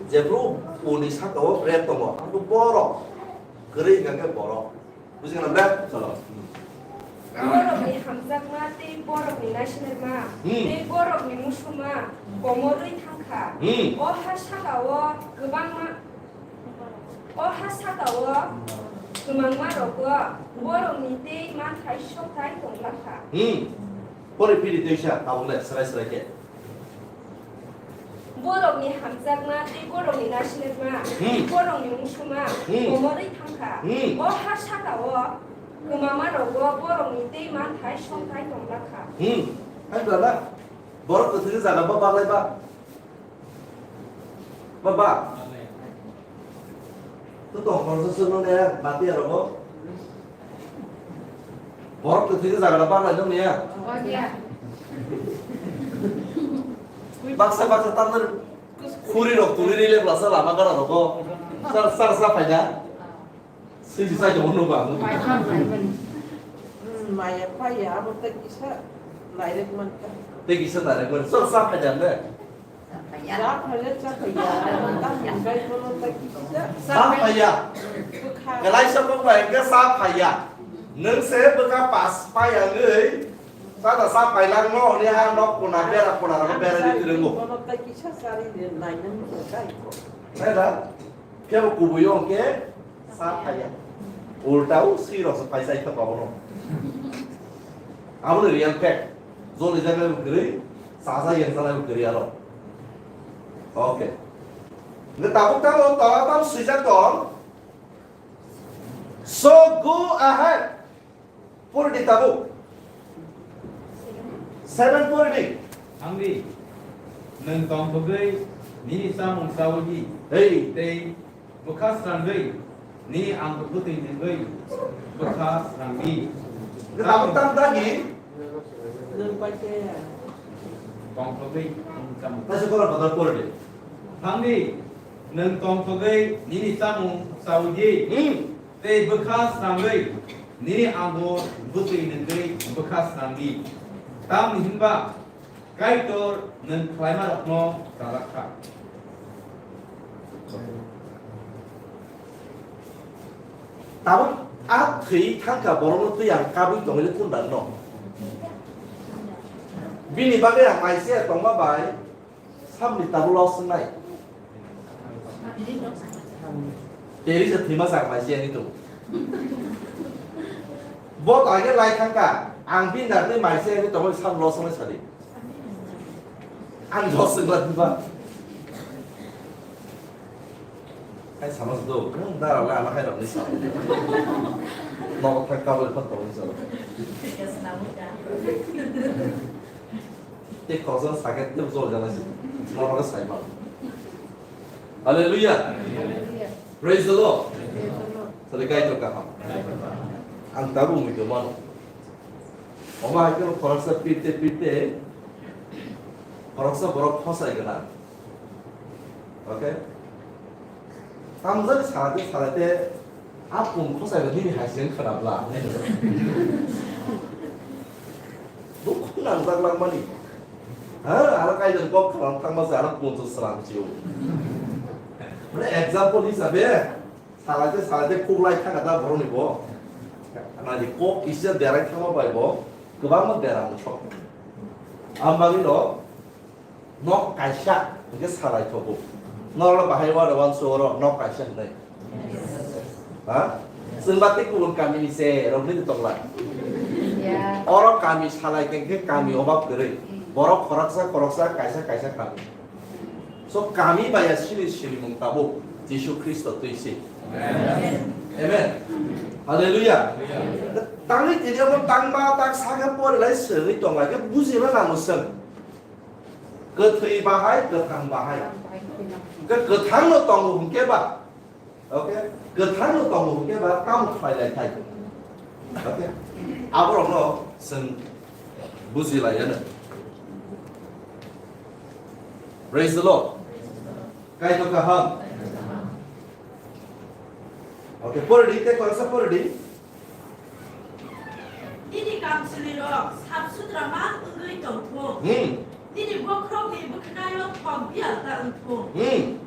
Jebru uni saka o bre tongo. Ang borok. Kwrwi hingka khe borok. Buji kana bre? Chalo. Borokni hamjakma tei borokni naisinima Hmm. tei borokni musuma komorwi thangkha. Hmm. O ha saka o kwbangma, o ha saka o kwmangma rogo borokni tei manthai sokthai tonglakha. Hmm. Pori phiri tei sa tabuk le srai srai khe. Borokni hamjakma tei borokni naisinima, Hmm. borokni musuma Hmm. komorwi thangkha. Hmm. O ha saka o kwmangma rogo borokni tei manthai songthai tonglakha. Hmm. Hai brother, borok kwthwi jaga ba baglai ba. Baba. Tu tong khoroksa swngo ne bati aro bo. Borok kwthwi jaga ba lai dong ya. Baksa baksa tamni khuri rok tuli rile blasa lama gara rogo. Sar sar sa phaida. Siji sai dong no ba. Hmm, maya paya abo tei kisa nairek man ka. Tei kisa nairek man. Sar sa phaida ne. Sa phaiya, sa phaiya. Ang bai bono ta kisa. Sa phaiya. Bwkha. Kalaisa kok bai ke sa phaiya. Nwng se bwkha pas phaiya ngwi. Sa da sa phailang no, hwnwi ha nok kuna, bera kuna, ro bera di tirengo. Bono ta kisa sari de nai nang ko kai ko. Nai da? Kebo kubuyo ke sa phaiya. Ulta o si rok se phai sai kha babono. Abo ni real fact. Joni jaga kwrwi, sa sa yang sana kwrwi aro. Okay. Nge tabuk tamo tola tam swijak tong. So go ahead. Pori di tabuk. Seven pori di. Thangdi, nwng tongthogwi nini chamung chawi di. Hey. Tei bwkha srangwi nini ang bwtwi nwngwi bwkha srangdi. Tabuk tam tagi. Nwng pai khe. Tongthogwi nini chamung. Taisa kola kotor pori di. Thangdi, nwng tongthogwi nini chamung chawi di. Hmm. Tei bwkha srangwi nini ango bwtwi nwngwi bwkha srangdi. Tamni hwnba Kaitor nwng khlaimarokno chalak kha. Tabuk a thwi thangkha borokno twi ang kabwi tongwili kundakno. Bini bagwi ang maisiya tongma bai. Samni tabuk loss wngnai. Teri se thwima sak mai se ani tongo. Bo age lai thangka, ang bini dagwi mai se ani tongo sam loss wngnai sadi. Ang loss wngla diba. Hai sama se do, hmm, dara la ala hai rok ni sa. Nogo thang kabel phan tongo ni sa. Tei khoroksa sakhe tei jol jana se. Norok sai man. Hallelujah. Praise the Lord. Sale kai to kaham. Ang tabu mui do mano. Oma hai kono khoroksa pirte pirte khoroksa borok khosai gana. Okay? Tamjani salate salate a pung khosai ba nini hai seng khana bla. Dukhu nangjak langmani. Ha, ala kaidar kok khana thangma se ala pung to sram chiu. Mane example hisabe salate salate khuklai thangkha da borokni bo. Nadi kok kisa berai thangma bai bo kwbangma beram sok. Amani no Nok kaisa hwnkhe salai thogo. Norok bahai wada wansu oro nok kaisa hwnwi. Ha? Chwng ba tei kubun kami ni se rok nini tongla. Oro kami salai khe khe kami obab kwrwi. Borok khoroksa khoroksa kaisa kaisa kami. Kami baya sini sini mung tabuk Jisu Khristo twi si. Amen. Haleluya. Tangwi tini abo tangma tak saka pore lai sengwi tong lai khe buji ma nang seng. Kwthwi bahai, kwthang bahai. Ke kwthang no tongo hwnkhe ba. Okay? Kwthang no tongo hwnkhe ba tamo khlai lai thai. Okay? Aborokno seng buji lai ano. Praise the Lord. Kaitor kaham. Okay, pore di, tei kwansa pore di. Nini kamchwlwirok sap sutra ma wngwi tongthung. Hmm. Nini bokhorokni bwkhwnaio thok biyal ta wngthung. Hmm.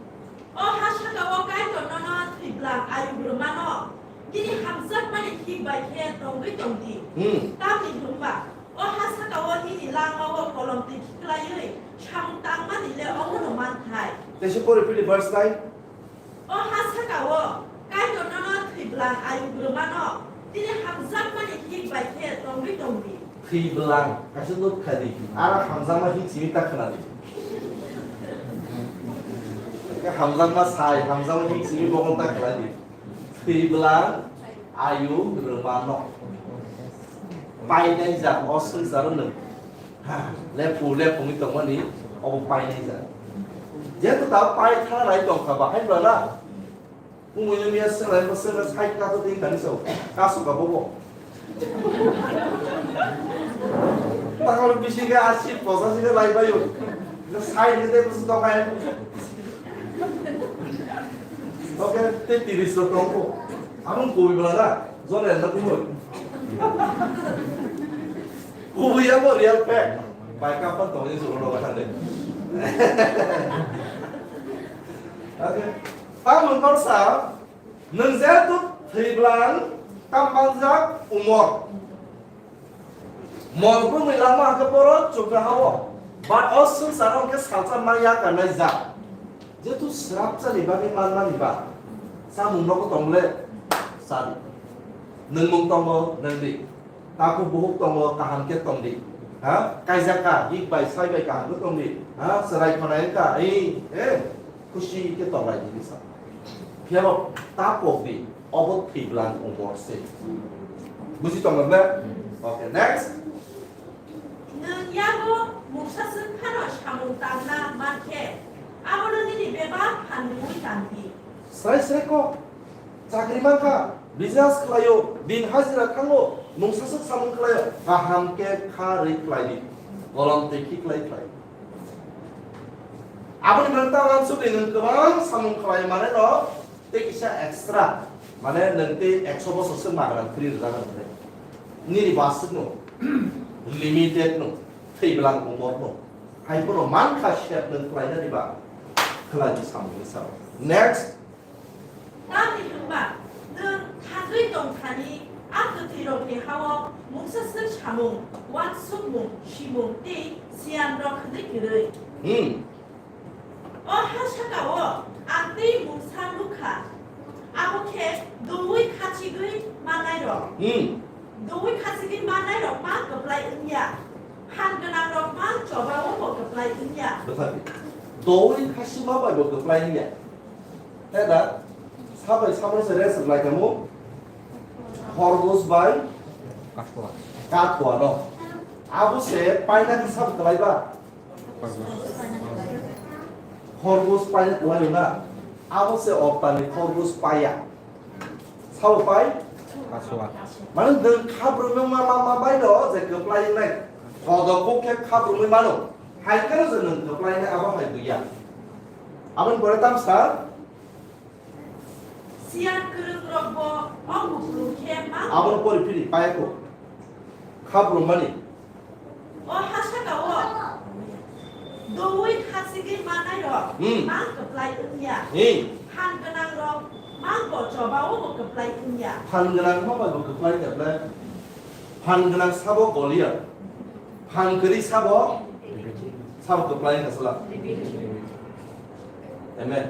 O ha saka-o Kaitor nono thwibwlang ayuk rwmano. Nini hamjakmani hik bai khe tongwi tong di. Hmm. Tamni hwnba o ha saka-o nini langmao kolom twi khiklaiwi samung tangmani le omono manthai. Teisa pore phili verse nine. O ha saka-o Kaitor nono thwibwlang ayuk rwmano, tini hamjakmani hik bai khe tongwi tong di. Thwibwlang, kaisa note kha di. Aro hamjakma hik simi ta khna di. Hamjakma sai, hamjakma hik simi bokhorok ta khna di. Thwibwlang ayuk rwmano. Painai jak o swngcharo nwng. Ha, lephu, lephu wngwi tongmani obo painai jak. Jeto ta pai thana nai tongkha ba, hai bwla na? Kumui no miya swnglai, bo swnglai, sai kato tei kani sao. Kaso ka bobo. Tangol bisi khe asi, posa si khe lai bayo. Sai ni tei busu tokai. Oke, tei tiris lo tongko. Amung koi bwla na? Jone na kumui. Kubui abo real fact. Bai kapan tongni sulo no khan de. Oke. Tamon torsa, nwng jehetu thwibwlang tambangjak umor. Mol bumui langma hwnkhe boro chukra hao. But o swngcharo hwnkhe salsa ma yakarnai jak. Jehetu swrapchani bagwi manmani ba. Samung nogo tongle sadi. Nwngmung tongo nwngdi. Takhuk bukhuk tongo, kaham khe tongdi. Ha? Kaijak kha, hik bai, sai bai kaham khe tongdi. Ha? Chwrai khonai wngkha, ei, eh, khusi khe tonglai di sa. Phiya bo ta pok di, obo thwibwlang umor se. Buji tongmani na? Okay, next. Nwng yago mungsa swk phano samung tangna man khe, abono nini bebak phan rwui tang di. Srai srai kok. Chakri mankha, business khlaio, din hajira thango, mungsa swk samung khlaio, kaham khe kha rwi khlai di, kolom tei khiklai khlai. Aboni bagwi ta uansukni nwng kwbang samung khlai mane no tei kisa extra, mane nwng tei ekso bosor swk magwrang free rwjak nang khe. Nini baswk no, limited no, thwibwlang umor no, hai bono mankha sep nwng khlainani ba khlai di samung ni sao. Next. Tamni hwnba nwng thangwi tong thani a kwthwirokni ha-o mungsa swk samung, uansukmung, simung tei siyanrok hwnwi kwrwi. Hmm. O ha saka-o ang tei mungsa nuk kha, abo khe doui khachigwi mannairok. Hmm. Doui khachigwi mannairok ma kwplai wngya, phan gwnangrok ma choba-o bo kwplai wngya. Bwthar. Doui khachima bai bo kwplai wngya. Tei da, sabai sabai se rest rwlai kamo. Khorgos bai kathua no. Abo se paina khe sabo kwlai ba? Khorgos paina kwlai na. Abo se oktani khorgos paya. Sabo pai? Kathua. Mane nwng khabrumwi ma, ma, ma bai no je kwplai nai. Khodo kok khe khabrumwi mano. Hai khe no je nwng kwplai nai abo hai buya. Aboni pore tamsa. Siyan kwrwng rok bo o buklung khe ma. Aboni pore phiri payako. Khabrumani. O ha saka-o doui khachigwi manai rok Hmm. ma kwplai wngya. Hmm. Phan gwnang rok ma bo choba-o bo kwplai wngya. Phan gwnang ma bai bo kwplai kwplai. Phan gwnang sabo Goliath. Phan kwrwi sabo, sabo kwplai wngkha sala. Amen.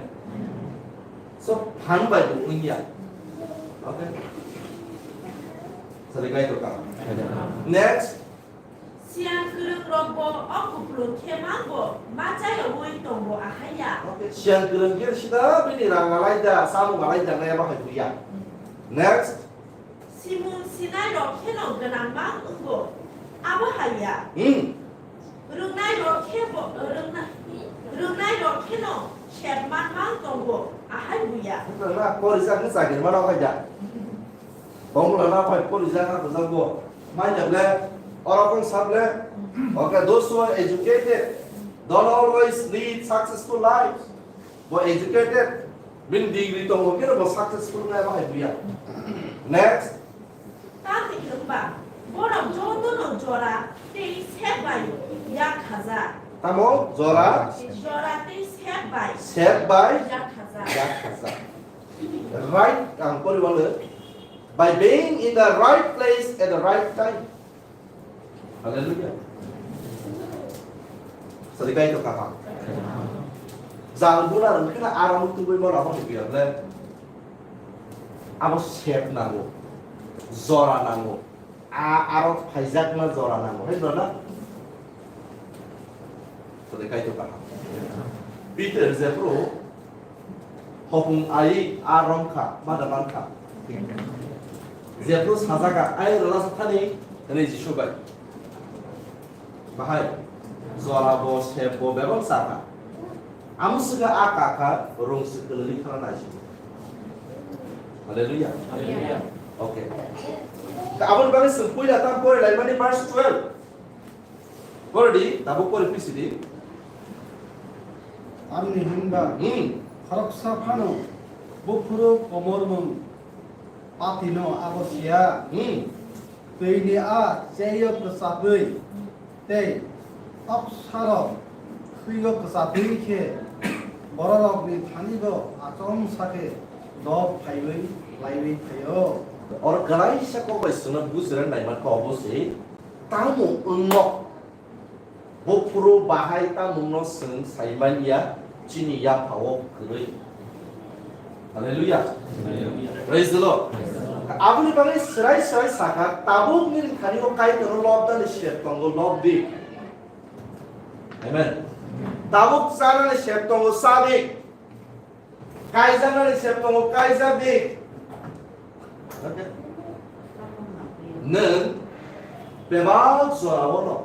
So, phan bai bo wngya. Okay. Sari kai to ka. Next. Siyan kwrwng Rokbo o kupulung khe manbo ma chayaui tongo, ahai ya. Okay, siyan kwrwng khe sida bini rang alai da, samung alai da, nai abo hai buya. Next. Simung sinai rok kheno gwnang mang wngo, abo hai ya. Hmm. Rwngnai rok khe bo, rwngna-, rwngnai rok kheno sep man mang tongo, ahai buya. Wngkha na, porijak ni chakiri mano hai da. Tongmula na phai porijak ha bujak bo. Mai da ble, oro kong sa ble. Okay, those who are educated don't always lead successful lives. Bo educated, bini degree tongo, khe bo successful nai bahai buya. Next. Tamni hwnba, borok jotono jora tei sep bai yak khajak. Tamo? Jora? Jora tei sep bai. Sep bai? Yak khajak. Yak khajak. Right, ang pori wale. By being in the right place at the right time. Hallelujah. Sadi kai to kaka. Jang buna rang kena aram tubui mo ramo ni biya ble. Abo sep nango. Jora nango. A, aro phaijak na jora nango. Hai jora na? Sadi kai to kaka. Peter je pro Hopung ai a romkha, ma da mankha. Jephru sajaka, "Ai rwla sa thani," hwnwi Jisu bai. Bahai, jora bo, sep bo, bebak sakha. Amswkha a kakha, rung se kwlwlwi khana naisingwi. Hallelujah. Hallelujah. Okay. Aboni bagwi chwng puila tam pori laimani verse twelve. Pore di, tabuk pore pisi di. Tamni hwnba, hmm, khoroksa phano buphuru komormung patino abo siya. Hmm. Twini a cheyo kwchapwi tei opsarok thwigo kwchapwi khe bororokni thanibo achomsa khe dok phaiwi laiwi phaio. Oro kwlaisa kok bai chwngno bujra naimankha obo se. Tamo wngno? Buphuru bahai tamungno chwng sai man ya, chini yaphao kwrwi. Hallelujah. Hallelujah. Praise the Lord. Aboni bagwi swrai swrai sakha, tabuk nini thani-o Kaitorno lobnani sep tongo, lob di. Amen. Tabuk chanani sep tongo, cha di. Kaijaknani sep tongo, kaijak di. Okay. Nwng bebak jorao no.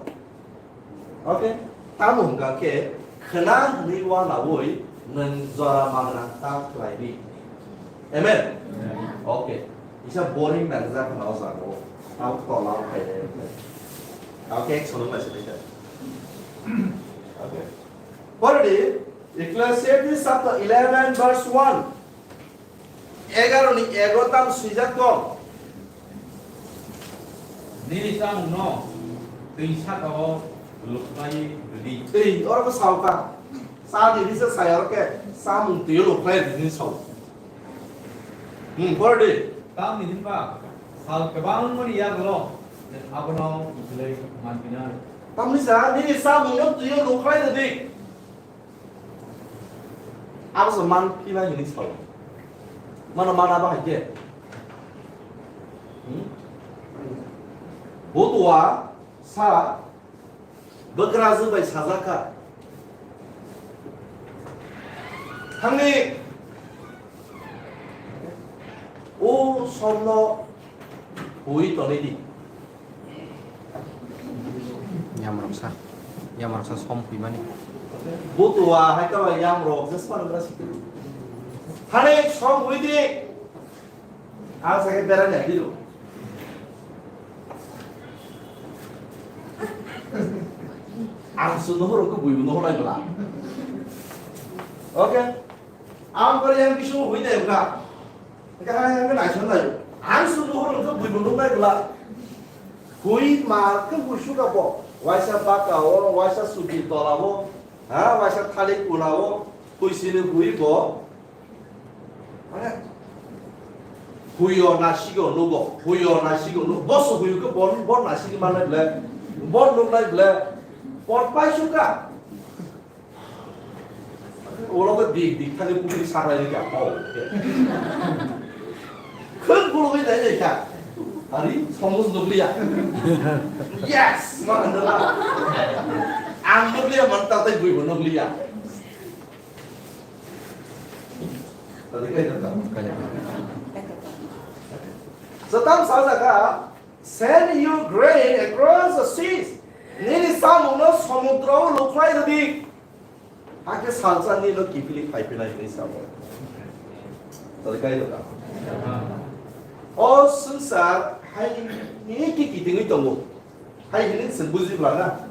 Okay. Tamo hwnkha khe khna hwnwi uanaui nwng jora magrang ta khlai di. Amen? Amen. Okay. Isa boring nangjak khna o jaga o. Tamo tola o khai de. Okay, ek sono mai se. Okay. Pore di, Ecclesiastes chapter eleven verse one. Egaro ni ego tam swijak tong. Nini chamungno twi saka-o lukhlai rwdi. Twi, oro khe sao kha. Cha di, bisa sai oro khe chamung twi-o lukhlai rwdi sao. Hmm, pore di. Tamni hwnba sal kwbangmani yagulo nwng abono bwlwi manphinai. Tamni sa nini chamungno twi-o lukhlai rwdi. Abo se manphinai hwnwi sao. Mano mana bahai khe. Hmm? Butua sa bwkrajwk bai sajak kha. Thangni o somno hui tonwi di. Yamroksa, yamroksa som huimani. Butua hai kaba yamrok je span gra sikiri. Thani som hui di. Ang sakhe berai nai di ro. Ang su nohor ko bui nohor lai bla. Okay. Ang kore yang bisu hui dai bla. Ka ha yang nai son dai. Ang su nohor ko bui nohor lai bla. Hui ma ke hui su ka bo. Waisa baka o, waisa subi tola o. Ha, waisa thalik pula o. Hui sini hui bo. Mane, huyo nasigo nugo, huyo nasigo nugo. Boso huyo ke bon, bon nasigi mane ble, bon nuk nai ble, bon pai suka. Ulo ke dik dik thani putri sarai ni ka pau. Khun bulu bai dai dai ka. Ari, somos nukliya. Yes! Ma nukla. Ang nukliya man ta tai bui bo nukliya. Tadi kai ta. Setan sajak kha, "Send your grain across the seas." Nini samungno somudro o lukhlai rwdi. Hakhe salsa nino kiphilwi phaiphinai hwnwi sao. Tadi kai rwkha. O swngchar hai hini ki kitingwi tongo. Hai hini chwng buji bwlana.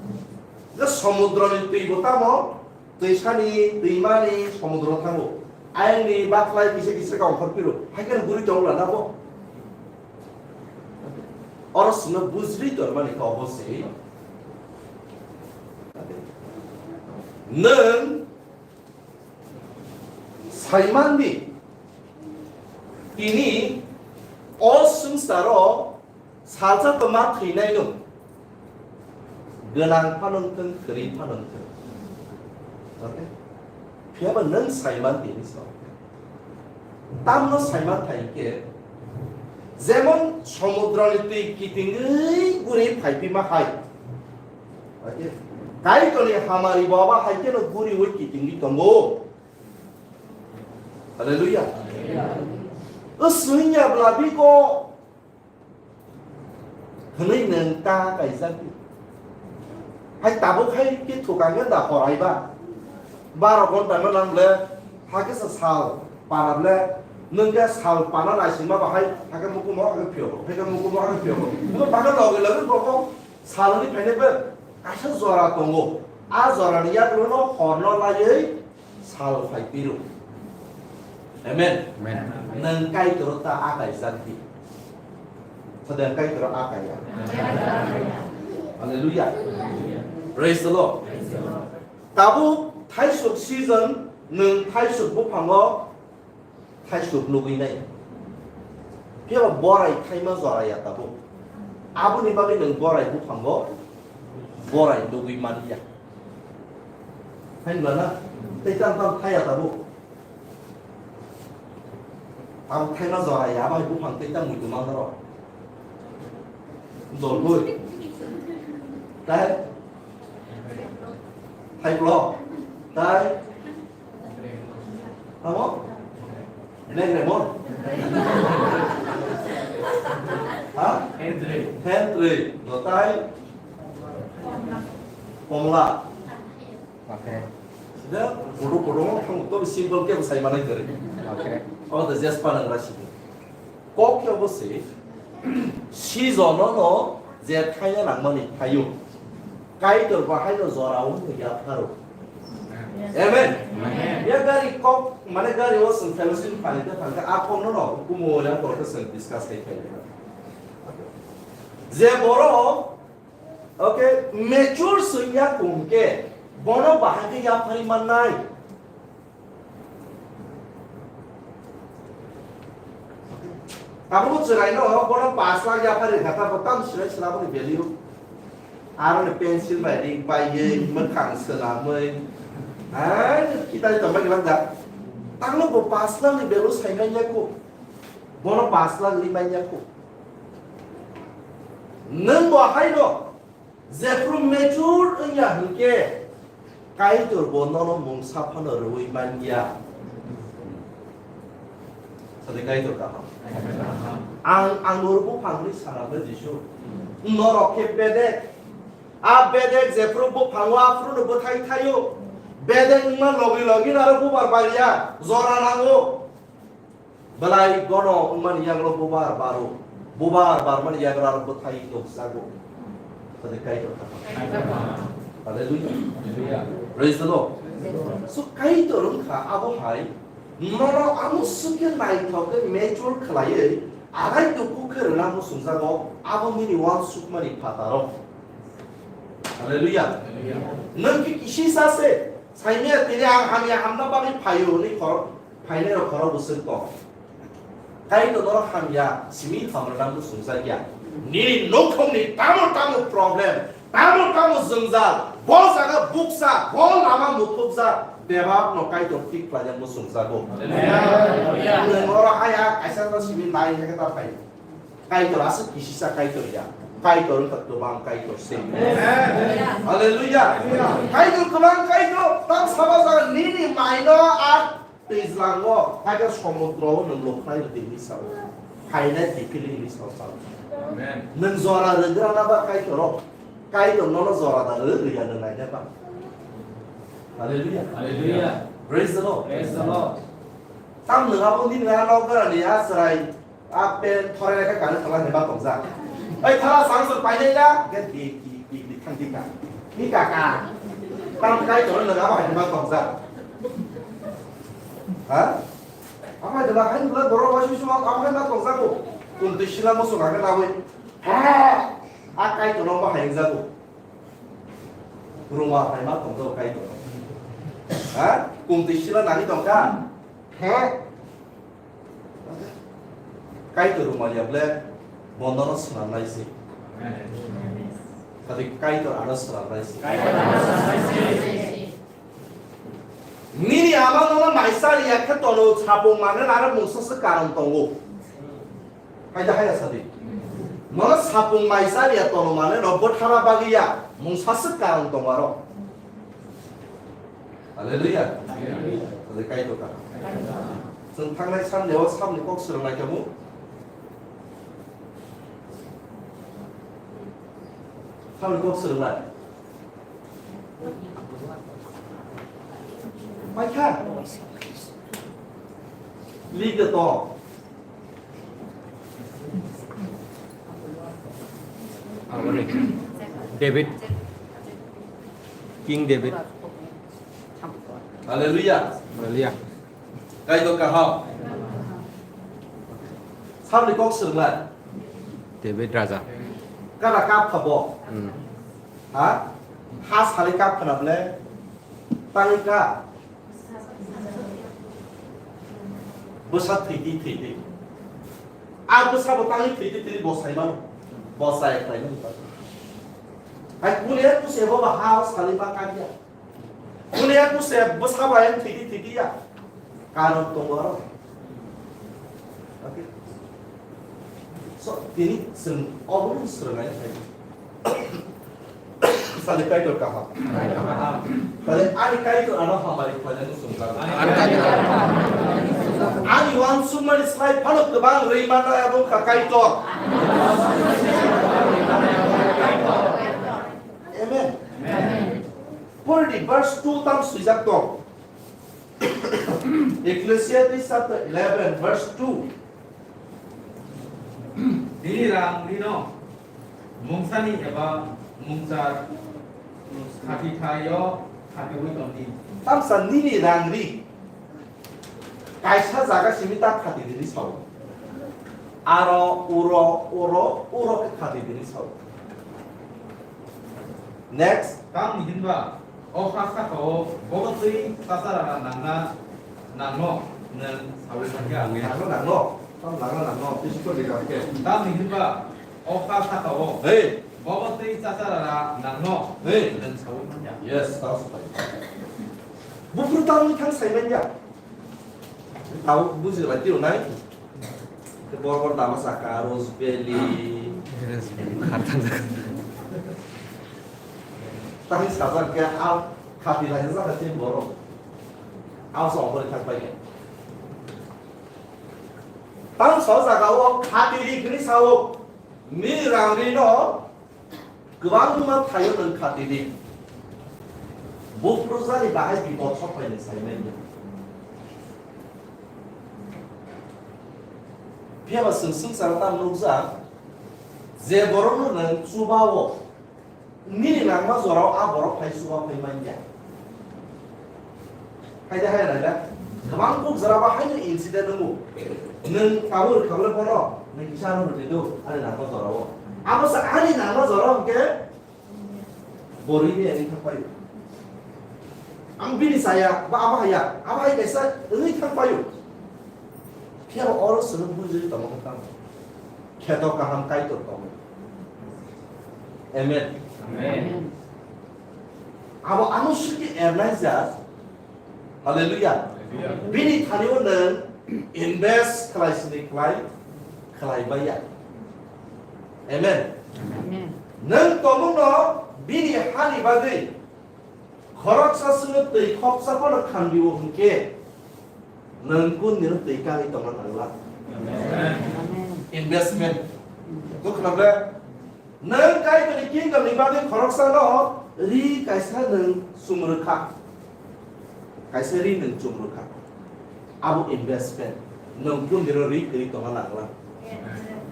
Je somudroni twi bo tamo, twisani, twimani, somudro thango. Ayangni bakhlai kisa kisa ka ongkhor phiro. Hai khe guri tong lana bo. Oro sino bujri tormani kok bo se. Nwng saimandi tini o swngcharo salsa tongma thwinai nwng gwnang phano wngthwng, kwrwi phano wngthwng. Okay? Phiyaba nwng saiman tini so. Tamno saiman thai khe, jemon somudroni twi kitingwi guri phaipima hai. Okay? Kaitorni hamari bo abo hai kheno guriwi kitingwi tongo. Hallelujah. O swngya bla biko hwnwi nwng ta kaijak di. Hai tabuk hai khe thukangkhe da horai ba. Baro ghonta no nang le, hakhe sa sal pana le, nwng khe sal pana naisingma ba hai, hakhe mukumo hakhe phiyoko, hakhe mukumo hakhe phiyoko. Bo bana logi logi bokong saloni phainai bo kaisa jora tongo. A jorani yagulo no hor no laiwi sal phai piro. Amen. Amen. Nwng Kaitor ta akai jak di. Sadang Kaitor akai ya. Hallelujah. Praise the Lord. Tabuk thaisuk season nwng thaisuk buphango thaisuk nugwi nai. Phiya borai thaima jora ya tabuk. Aboni bagwi nwng borai buphango borai nugwi man ya. Hai nula na? Tei tam tam thaya tabuk. Tam thaima jora ya, bai buphang tei tam muitu man daro. Jol bui. Tai? Hai blo. Tai? Tamo? Black lemon? Ha? Henry. Henry. Dotai? Komla. Okay. Sida kudu kudu mo thang to simple ke sai manai kare. Okay. Oh, the just pa nang rasi. Kok kya bo se? Si jono no je thaya nang mani thayo. Kaitor bahai no jora un ya pharo. Amen. Amen. Ya gari kok mane gari o sung fellowship phani te phani a kok no no kumo ya kok sung discuss kai kai. Je boro Okay, mature sungya kung ke, bono bahai khe yaphari mannai. Abo chwraino bono pash lakh yaphari kha, ta bo tam sinai swnamoni value. Aro ni pencil bai ring bai ye, mwkhang swnamwi. Ai, kitai tongma gibang da. Tangno bo pash lakh ni value sai manya kho. Bono pash lakh ri manya kho. Nwng bo haino, jephru mature wngya hwnkhe, Kaitor bo nono mungsa phano rwui manya. Sadi Kaitor kaham. Ang, ang norok buphangni sanarno Jisu. Norok khe bedek. A bedek jephru buphango aphruno bwthai thaio. Bedek wngma logi logi aro bubar bariya, jora nango. Belai gono wngmani yagulo bubar baro, bubar barmani yagulo aro bwthai nukjago. Tade Kaitor kaham. Hallelujah. Praise the Lord. So Kaitor wngkha abo hai, nono amo swkhe naithok khe mature khlaiwi, arai duku khe rwna muchungjago, abo nini uansukmani phataro. Hallelujah. Nwng khe kisisa se, saimanya tini ang hamya hamna bagwi phaio hwnwi khorok Phainairok khorok bwswk tong. Kaitor norok hamya simi hamrwna muchungjakya. Nini nukhungni tamo tamo problem, tamo tamo jwngjal, bo jaga buksa, bo lama muthupjak, bebakno Kaitor thik khlaina muchungjago. Hallelujah. Nwng oro aya kaisa ta simi nai hwnkhe ta phai. Kaitor aswk kisisa Kaitor ya. Kaitor wngkha kwbang Kaitor se. Hallelujah. Kaitor kwbang Kaitor. Tam sabo jaga nini maino a twijlango, kaitor somudro o nwng lukhlai rwdi hinwi sao. Phainai kiphilwi hinwi sao sao. Nwng jora rwgrana ba Kaitor o. Kaitor nono jora da rw rwya nwng naina ba. Hallelujah. Hallelujah. Praise the Lord. Praise the Lord. Tam nwng abo nini a nokgra ni a chwrai A pen thorei khe kani thala hema tongjak. Oi thala sang sung painai na, ge di di di di thang di ka. Ni ka ka. Tang kai toro nang abo hai hema tongjak. Ha? Abo hai hema hai hema borok wai sui sui abo hai hema tongjak ko. Kun twi sila mo sung ha khe na oi. Ha? A kai toro mo hai jago. Ruma hai ma tongjak kai toro. Ha? Kun twi sila nani tongka. He? Kaitor rwmaliya ble bondo no swnamnai se. Tadi Kaitor ano swnamnai se. Nini ama nono maisa riya khe tono sapung mane nare mungsa se karon tongo. Haida haya sadi. Nono sapung maisa riya tono mane no bothara bagiya mungsa se karon tongo aro. Hallelujah. Hallelujah. Hallelujah. Kaitor ka. Chwng thangnai Sunday o sabni kok swrwngnai khe bo. Sabni kok swrwngnai. Paikha. Lik de to. David. King David. Hallelujah. Hallelujah. Kaitor kaham. Sabni kok swrwngnai. David Raja. Kada kap khabo. Hmm. Ha? Ha sali kap khana ble. Tangwi kap. Bwsa thwitwi thwitwi. A bwsa bo tangwi thwitwi thwitwi bo saimano. Bo chaya khlaimani bagwi. Hai kule kuse bo ba ha o sali ba kanya. Kule kuse bwsa ba yang thwitwi thwitwi ya. Karon tongo aro. Okay. So, tini chwng obo swrwngnai khai. Sadi Kaitor kaham. Tale ani Kaitor ano hamari khlainani chwng jago. Ani uansukmani slai phano kwbang rwi manai abo wngkha Kaitor. Amen. Pordi verse two tam swijak tong. Ecclesiastes chapter eleven verse two. Nini rang rino mungsani eba mungsa khati thaio khatiwi tongdi. Tamsa nini rang ri kaisa jaga simi ta khati dini sao. Aro uro uro uro khe khati dini sao. Next. Tamni hinba o kha sakao bobo twi chacharara nangna nangno nwng sawi mankha. Nangno, nangno. Tam nangno, nangno. Physical leader khe. Tamni hinba o kha sakao Hey. bobo twi chacharara nangno Hey. nwng sawi mankha. Yes, that's right. Buphuru tamni thang sai manya. Tau buji lai tiro nai. Ke bor bor dama saka, Rose Valley. Khartang. Tang sajak ke au khati lai sajak ke boro. Au so bori thang pai ke. Tang so jaga o khati ri kri sao. Ni rang ri no. Kwbangma thaio nwng khati di. Buphurjani bahai bipot sok phai nwng sai manya. Phiya ba chwng swngcharo tam nukjak, je borokno nwng chubao, nini nangma jorao a borok phai chuba phai manya. Haide hai naila. Kwbang kuk jora ba haino incident wngo. Nwng abo rwkha bole bono, nwng kisa ano rwdi do, ani nangma jorao. Abo sa ani nangma jorao hwnkhe bo rwini ani thang paio. Ang bini saya, ba abo haya, abo hai kaisa rwni thang paio. Phiya bo oro chwng bujui tongma khe tamo. Kheto kaham Kaitor tongo. Amen. Amen. Abo ano sukhe ernai jak. Hallelujah. Hallelujah. Bini thani o nwng invest khlai sini khlai, khlai baiya. Amen. Amen. Nwng tongmungno bini hani bagwi khoroksa swngo twi khopsa phano khamdi-o hwnkhe, nwng kundino twi kagwi tongna nangla. Amen. Investment. Dukha na ble? Nwng Kaitorni kingdomni bagwi khoroksano ri kaisa nwng chumrwkha. Kaisa ri nwng chumrwkha. Abo investment. Nwng kundino ri kwrwi tongna nangla.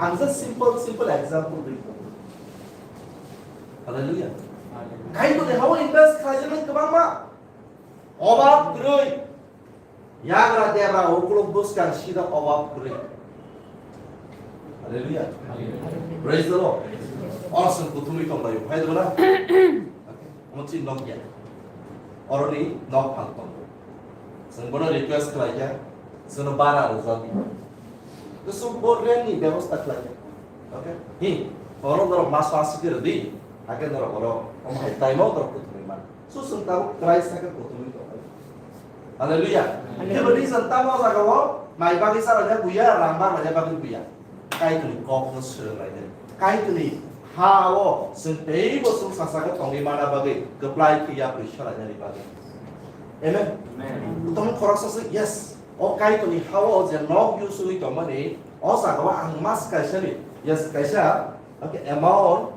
Ang just simple, simple example ri tongo. Hallelujah. Kaitorni hao invest khlaijaknai kwbangma. Obab kwrwi. Yagra debra ukuluk bwskang sida obab kwrwi. Hallelujah. Praise the Lord. Oro chwng kuthumwi tonglaio. Phai dona? Omo chini nok ya. Oroni nok phang tongo. Chwng bono request khlaikha. Chwngno bara rwjak di. Bwswk bo rent ni bebosta khlaikha. Okay? Hi. Oro norok mas mas khe rwdi. Hakhe norok oro omo hai time o norok kuthumwi man. Susung tabuk Christ hakhe kuthumwi tongkha. Hallelujah. Hallelujah. Kebo reason tamo jaga o mai bagwi chalaina buya, rang baglaina bagwi buya. Kaitorni kokno swrwnglainai. Kaitorni ha o chwng teibo chwng sasaka tongwi mana bagwi kwplai khe yapri swlainani bagwi. Amen. Amen. Tamo khoroksa se, yes. O Kaitorni ha o je nok yusugwi tongmani, o jaga o ang mas kaisa ni, yes, kaisa, okay, amount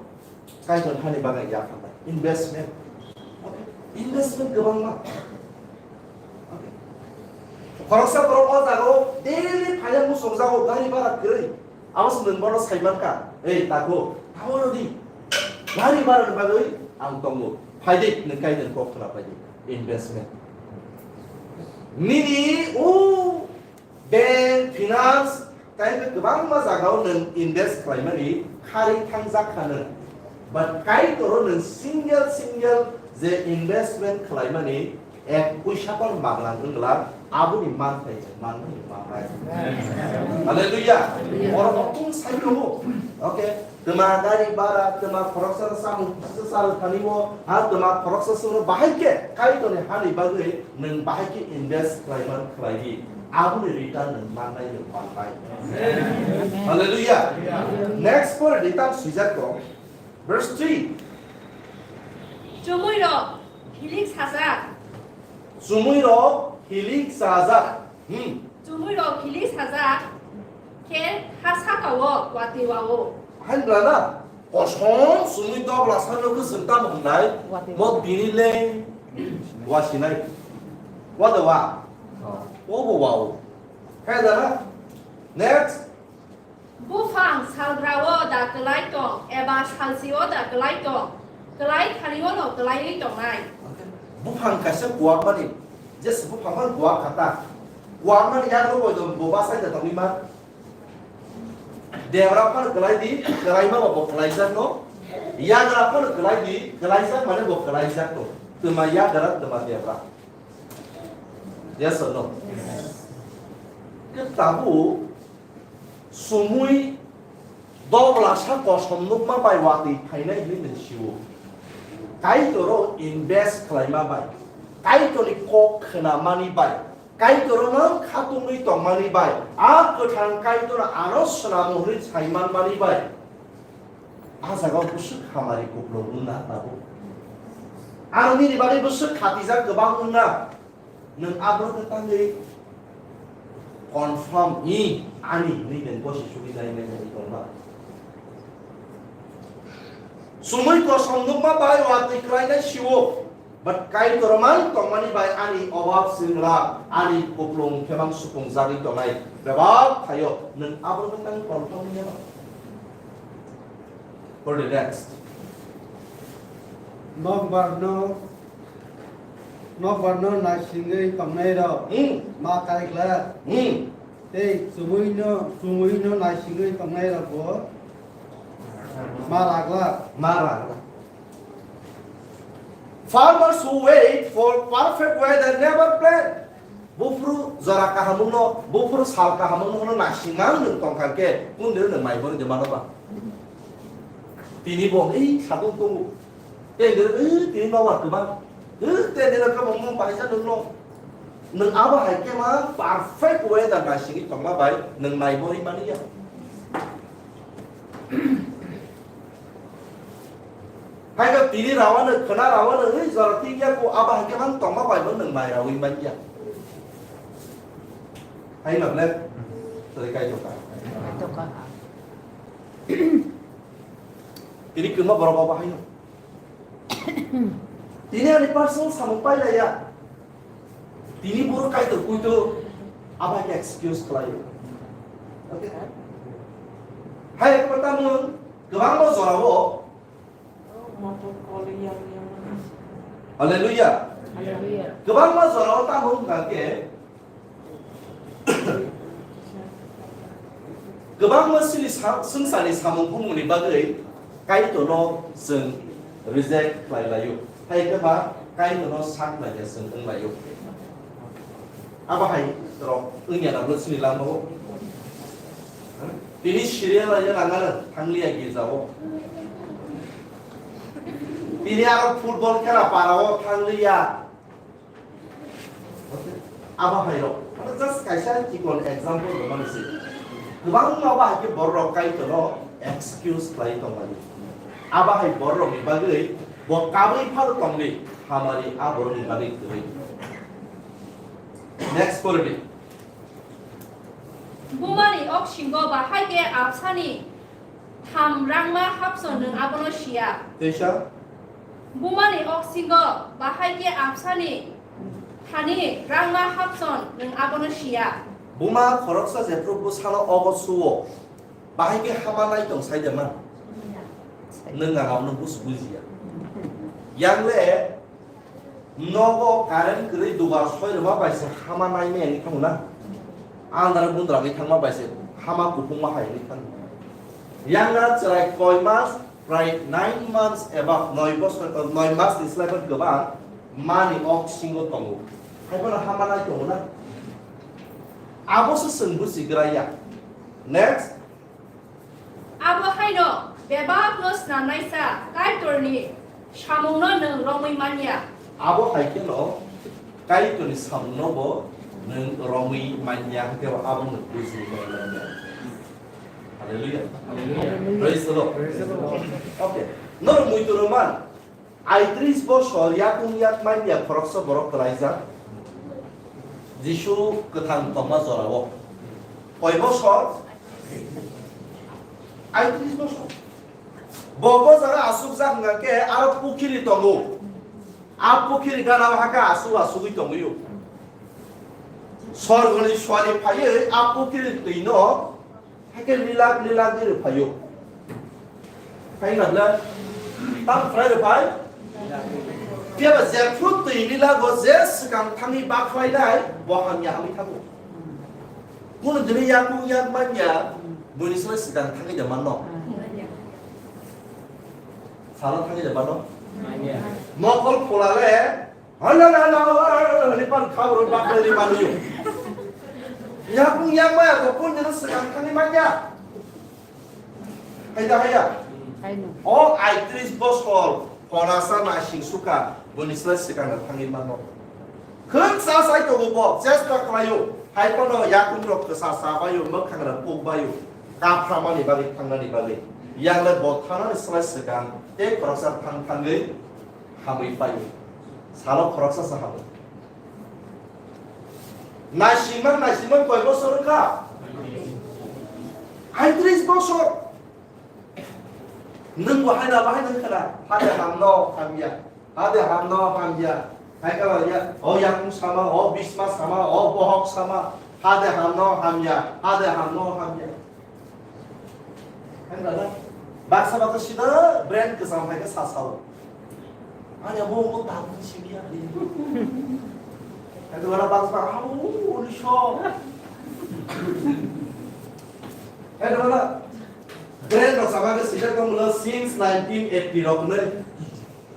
Kaitor hani bagwi yapharnai. Investment. Okay. Investment kwbangma. Okay. Khoroksa borok o jaga o daily phaiya muchungjago gari bhara kwrwi. Abo se nwng bono sai mankha. Ei, tako, abo rw di. Gari bhara ni bagwi ang tongo. Phai di, nwng Kaitor kok khna phai di. Investment. Nini o bank, finance, tei kwbangma jagao nwng invest khlaimani kharwi thangjak kha nwng. But Kaitoro nwng single single je investment khlaimani ek puisa pon maglang wngla, aboni manthai manthai manthai. Hallelujah. Oro tong sai tongo. Okay. Twma gari bara, twma khoroksa samung kisa sal thani o, ha twma khoroksa sumno bahai khe Kaitorni hani bagwi nwng bahai khe invest khlaiman khlai di. Aboni return nwng mannai nwng mannai. Hallelujah. Next point return swijak tong. Verse three. Chumui rok hilik sajak. Chumui rok hilik sajak. Hmm. Chumui rok hilik sajak khe ha saka o watwi wa o. Hain bla na, kosom chumui dogla sano khe chwng tamo hwnai, mo bini le wa sinai. Wa da wa. O bo wa o. Khe da na. Next. Buphang salgra o da kwlai tong, eba salsi o da kwlai tong, kwlai thani o no kwlaiwi tongnai. Buphang kaisa kuak mani, je se buphang man kuak kha ta. Kuak mani yak rw bo dong, bo basai da tongwi ma. Debra phano kwlai di, kwlai ma bo kwlaijak no. Yagra phano kwlai di, kwlaijak mane bo kwlaijak no. Twma yagra, twma debra. Yes or no? Khe tabuk sumui doglasa kosom nukma bai watwi phainai hinwi nwng sio. Kaitoro invest khlaima bai, Kaitorni kok khnamani bai, Kaitoro nwng khatungwi tongmani bai, a kwthang Kaitoro ano swnamo hwnwi saimanmani bai. A jaga o bwswk hamari kuplung wngna tabuk. Ang nini bagwi bwswk khatijak kwbang wngna. Nwng abo khe tangwi confirm ni ani hwnwi nwng bosi sugwi nai nai nai tongma. Sumui kosom nukma bai watwi kwlainai sio. But Kaitor man tongmani bai ani obab swngra, ani kuplung khe mang supung jagwi tongnai. Bebak thaio, nwng abo khe tangwi confirm ni nai. For the next. Nokbar no, nokbar no naisingwi tongnai rok Hmm. Ma kaikla. Hmm. Tei chumui no, chumui no naisingwi tongnai rok bo ma ragla. Ma ragla. Farmers who wait for perfect weather never plant. Buphuru jora kahamungno, buphuru sal kahamungno hwnwi naisingmang nwng tongkha khe, kundino nwng mai borwi de mano ba? Tini bo, ei, sabuk tongo. Tei de, ei, tini nobar kwbang. Ei, tei de, kwbangma paisa nwngno. Nwng abo hai khe ma perfect weather naisingwi tongma bai nwng mai borwi mani ya. Hai khe tini rawano, khwna rawano, hei jora thik ya ko, abo hai khe mang tongma bai bo nwng mai rawi man ya. Hai no le, tei kai to ka. Tini kwma borok abo hai no. Tini ani personal samung pai la ya. Tini borok Kaitor kuito abo hai khe excuse khlai. Okay? Hai khe tamo kwbangma jorao Hallelujah. Hallelujah. Kwbangma jorao tamo wngkha khe, kwbangma sini sa-, swngcharni samung bumungni bagwi Kaitorno chwng reject khlai laio. Hai khe ba Kaitorno sak nai khe chwng wng laio. Abo hai rok wngya na bwswkni langmao. Tini serial ya langano thangliya girjao. Tini aro football khela parao thangliya. Abo hai rok. Ano just kaisa chikon example rwmani se. Kwbangma abo hai khe borok rok Kaitorno excuse khlai tongmani. Abo hai borok rokni bagwi bo kabui phano tongdi hamari a borokni bagwi kwrwi. Next poredi. Bumani oksingo bahai khe absani tham rangma hapson nwng abono siya. Teisa? Bumani oksingo bahai khe absani thani rangma hapson nwng abono siya. Buma khoroksa jephru bwsano obo suo. Bahai khe hama nai tong sai de man. Nwng ang abono bus bujiya. Yang le nogo current kwrwi dugar soi rwma bai se hama nai me ni thang na. Andar bundra ni thangma bai se hama kupung ma hai ni thang. Yang na chwrai koi mas, prai nine months eba noi bosor, noi mas ni slai ban kwbang mani ok singo tongo. Hai bono hama nai tongo na. Abo se chwng buji gra ya. Next. Abo haino bebakno snamnaisa Kaitorni samungno nwng romwi man ya. Abo hai kheno Kaitorni samungno bo nwng romwi man ya, hwnkhe abo nwng buji man ya. Hallelujah. Hallelujah. Praise the Lord. Praise the Lord. Okay. Norok muitu rwman. Aitris bosor yakung yak manya khoroksa borok kwlaijak. Jisu kwthang tongma jorao. Koi bosor? Aitris bosor. Bo, bo jaga asukjak hwnkha khe aro pukhiri tongo. A pukhiri gana o hakhe asuk asugwi tongwio. Sorgoni suari phaiwi a pukhiri twino Hakhe lilak lilak ni rwphaio. Phai na bla? Tam phai rwphai? Phiya ba jephru twi lilago je swkang thangwi bakhlainai, bo hamya hamwi thango. Kunu dini yakung yak manya, buini salo swkang thangwi de manno. Salo thangwi de manno. Mokol phola le, Hala, hala, hala, hala, lipan khabro bakle ri manuyo. Yakung yakmaya ko pun dino swkang thangwi manya. Haida, haida. Haino. O aitris bosor, phonasa naising suka, boni slai swkang thangwi mano. Khwng sa sai togo bo, chesta khlaio. Hai phano yakung rok kwsa sa baio, mwkhang rok puk baio. Kapra mani bagwi, thangnani bagwi. Yang le bo thangnani slai swkang, tei khoroksa thang thangwi. Hamwi paio. Salo khoroksa se hamwi. Naisingmang, naisingmang koi bosor wngkha? Aitris bosor. Nwng bo haina bahai nwng khna. Hade hamno hamya. Hade hamno hamya. Hai kala ya. O yakung sama, o bisma sama, o bohok sama. Hade hamno hamya. Hade hamno hamya. Hwnba na? Baksa baksa sida brand kwcham hai khe sa sao. Ani abo omo tabuk simi ya. Hwnba na baksa baksa abo unisho. Hwnba na brand rok sama khe sida tongmwla since nineteen eighty rok nai.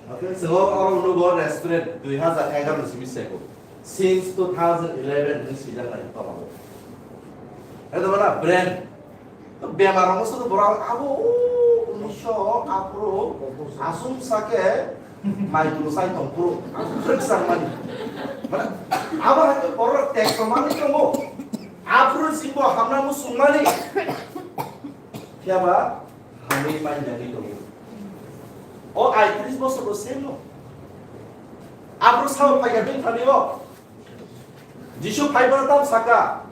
Okay, so oro nugo restaurant dui hazar egaroh ni simi sego. Since two thousand eleven ni sijak nai toma. Edo mana brand. To bemar rok so borok abo unisho apro asum sake mai dulu sai tong pro. Trek sang mani. Mana abo hai to borok tek tong mani tongo. Apro singbo hamna musung mani. Kya ba? Hamwi man jagwi tongo. O ai tris bosor bo same no. Aphuru sao phaiya bini thani o. Jisu phai bono tam saka.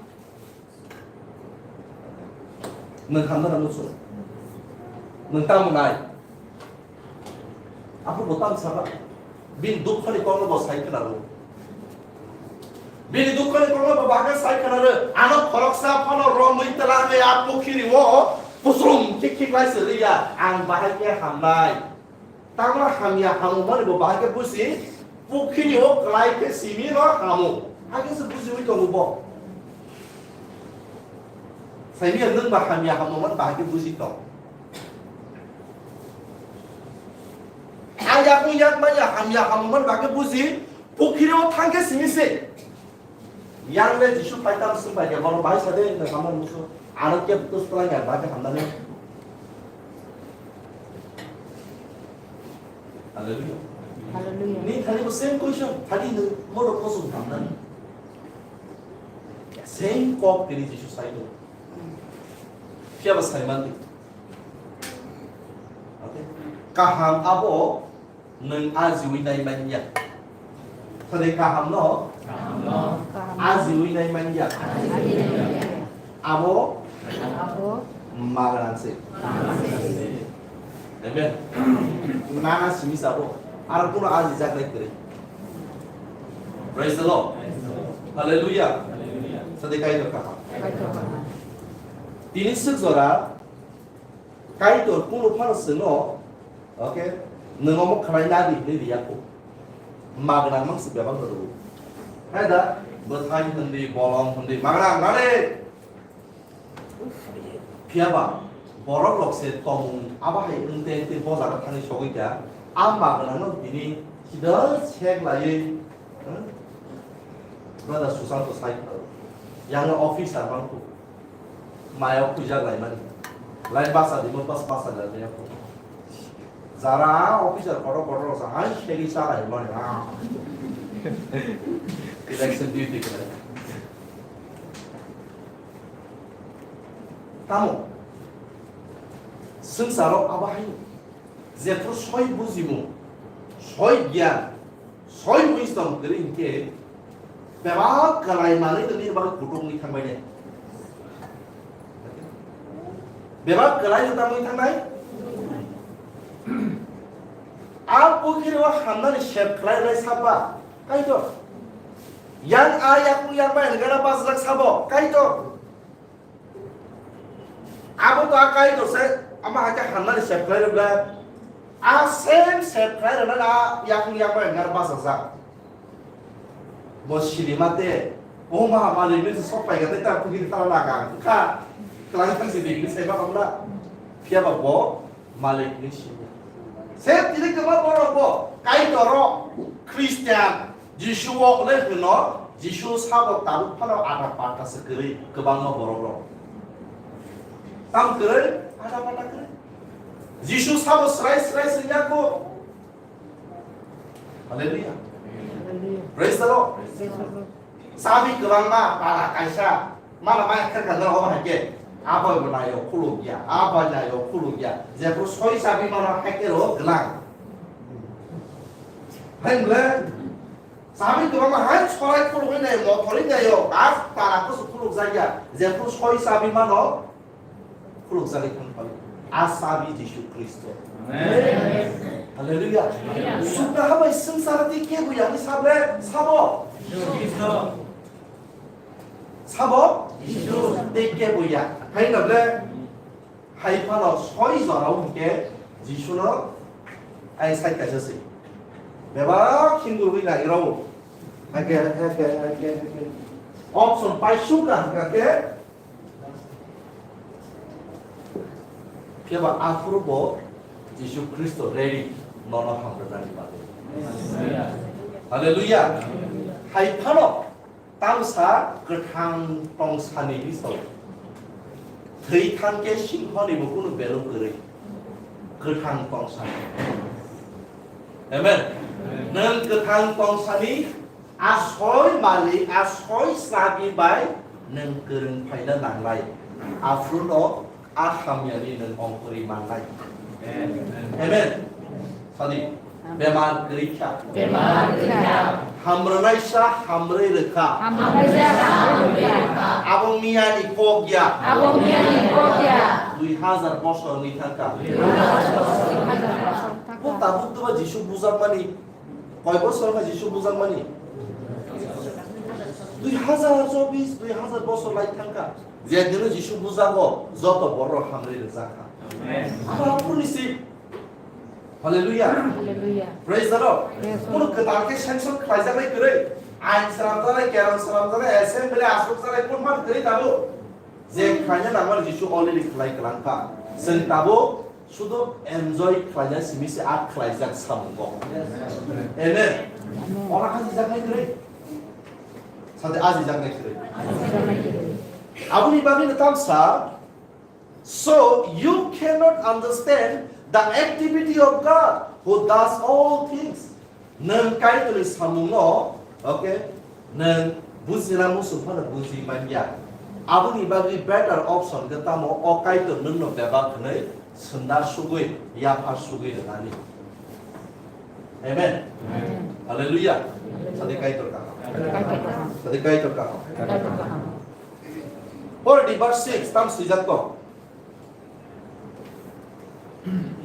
Nwng hamna nang musu. Nwng tamo nai. Aphuru bo tam saka. Bini dukha ni kokno bo sai khna ro. Bini dukha ni kokno bo bahai sai khna ro. Ano khoroksa phano romwi twla khe a pukhiri o pusrum khik khik lai se riya. Ang bahai khe hamnai. Tamo hamya hamung mani bo bahai khe buji, pukhiri o kwlai khe simi no hamo. Hakhe se bujiwi tongo bo. Saimiya nwng ba hamya hamung mani bahai khe buji tong. A yakung yak manya hamya hamung mani bahai khe buji, pukhiri o thang khe simi se. Yang le Jisu phai tam swng bai khe, bono bai sa de, na hamna musu. Ano khe tus twlang ya, ba khe hamna ni. Hallelujah. Hallelujah. Ni thani bo same question, thani no, mo ro kosu hamna ni. Same kok tini Jisu sai do. Phiya ba sai man di. Okay. Kaham abo Nwng ajiwi nai man ya. Thani kaham no? Kaham no. Ajiwi nai man ya. Ajiwi nai man ya. Abo? Abo? Magwrang se. Magwrang se. Amen. Nana simi sabo. Ar kuno aji jak nai kwrwi. Praise the Lord. Hallelujah. Hallelujah. Sadi kai to kaham. Kai to kaham. Tini sik jora Kaitor kunu phano chwngno, okay, nwng omo khlai nadi hinwi riya kho. Magwrang mang se bebak no rwo. Hai da, bwthai hwnwi, bolong hwnwi, magwrang nadi. Phiya ba, borok rok se tongmung abo hai wngte wngte bo jaga thani sogwi kha. A magwrang no tini sida sek laiwi, hmm? Brother Susanto sai kha. Yang officer mang kho. Maya o puja lai mani. Lai basa di mo pas basa lai maya ko. Jara officer kotor kotor sa hai segi sa lai mani. Ah. Election duty ko. Tamo. Swngcharo abo hai. Jephru soi bujimung, soi giyan, soi wisdom kwrwi hinkhe bebak kwlai manwi tongwi bagwi kutung wngwi thangbai de. Bebak kwlai no tangwi thangnai. A pukhiri o hamnani sep khlai rwnai saba, Kaitor. Yang a yakung yang bai hwnwi gana bachajak sabo, Kaitor. Abo to a Kaitor se, ama hai khe hamnani sep khlai rwkle. A same sep khlai rwna a yakung yakbai wngkha bachajak. Bo siri mate, o ma malik ni sok pai kha tei ta phuki thala laga. Kha, klang thang si dikni sai ba kamla. Phiya ba bo malik ni simi. Se tini kwma borok bo Kaitor o Christian Jisu o le hwno, Jisu sabo tabuk phano ada pata se kwrwi kwbangma borok rok. Tam kwrwi, ada pata kwrwi. Jisu sabo srai srai se ya ko. Hallelujah. Hallelujah. Praise the Lord. Praise the Lord. Sabi kwbangma para kaisa. Mana mai kher kha jora obo hai khe. Abo bo nayo khuluk ya. Abo nayo khuluk ya. Jephru soi sabi mano hai khe ro gwnang. Hai mle. Sabi kwbangma hai sorai khulugwi nai, mothorwi nai o, a tara kusu khuluk jagya, jephru soi sabi mano, khuluk jagwi thang phai. A sabi Jisu Khristo. Amen. Hallelujah. Hallelujah. Sukna habai swngchar tei kebo ya ni sable, sabo? Jisu Khristo. Sabo? Jisu. Tei kebo ya. Hai na ble? Hai phano soi jorao hinkhe Jisuno ai side kaisa se. Bebak himgurwi nai rao. Hake, hake, hake, hake. Option paisuk ka hingka khe. Phiya ba aphuru bo Jisu Khristo ready nono hamrwnani bagwi. Hallelujah. Hai phano Tamsa kwthang tongsani bisao. Thwi thang khe singhoni bo kunu belu kwrwi. Kwthang tongsani. Amen. Nwng kwthang tongsani a soi malik, a soi sabi bai nwng kwrwng phaina nanglai. Aphuru no a hamyani nwng ongkhorwi mannai. Amen. Amen. Sadi, bemar kwrwi kha. Bemar kwrwi kha. Hamrwnaisa hamrwi rwkha. Hamrwnaisa hamrwi rwkha. Abo miyani kok ya. Abo miyani kok ya. Dui hazar bosor ni thangkha. Dui hazar bosor ni thangkha. Bo tabuk tuba Jisu bujakmani. Koi bosor kha Jisu bujakmani? Dui hazar chobis, dui hazar bosor lai thangkha. Je dino Jisu bujago, joto borok hamrwi rwjakha. Amen. Abo Aphuruni si. Hallelujah. Hallelujah. Praise the Lord. Yes, Lord. Kuno kwtal khe sanction khlaijaknai kwrwi. Ain sramjaknai, kerong sramjaknai, assembly aswkjaknai, kun man kwrwi tabuk. Je khlaina nangmani Jisu already khlai kwlangkha. Chwng tabuk sudo enjoy khlaina simi se a khlaijak samungo. Amen. Ora kha jijak nai kwrwi. Sate a jijak nai kwrwi. Aboni bagwi no tamsa. So you cannot understand the activity of God who does all things. Nwng Kaitorni samungno, okay, nwng bujina muchung phano buji manya. Aboni bagwi better option khe tamo, o Kaitor nwngno bebak hwnwi swnda sugwi, yapha sugwi rwnani. Amen. Amen. Hallelujah. Sadi Kaitor kaham. Kaitor kaham. Sadi Kaitor kaham. Kaitor kaham. Por di verse six, tam swijak tong.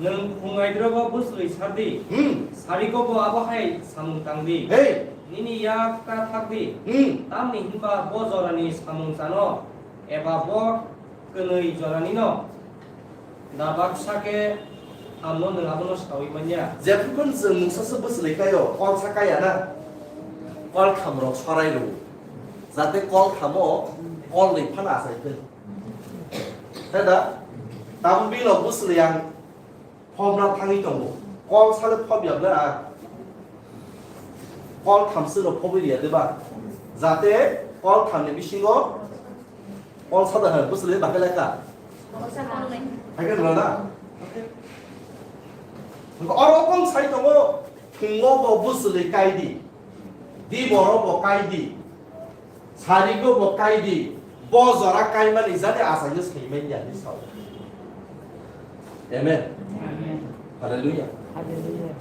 Nwng phungaidrogo bwswlwi sar di, Hmm. Sarikobo abo hai samung tang di. Hey. Nini yak ta thak di. Hmm. Tamni hwnba bo jorani samung chano, eba bo kwnwi joranino da baksa khe hamno nwng abono saui manya. Jephru phano chwng mungsa se bwswlwi kaio, kol sa kaya na? Kol thamrok sorai rw. Jate kol thamo, kol nwi phano achai thwng. Heda, tabuk bini rok bwswlwi ang phobna thangwi tongo. Kol sale phob ya bwle a. Kol thamswk rok phobwi riya de ba. Jate kol thamni bisingo kol sada hai bwswlwi bakai lai kha. Hai khe rwla na? Hwnkhe oro kong sai tongo, phungo bo bwswlwi kai di. Diboro bo kai di. Sarigo bo kai di, bo jora kaimani jani achaino saimanya hinwi sao. Amen. Amen. Hallelujah. Hallelujah.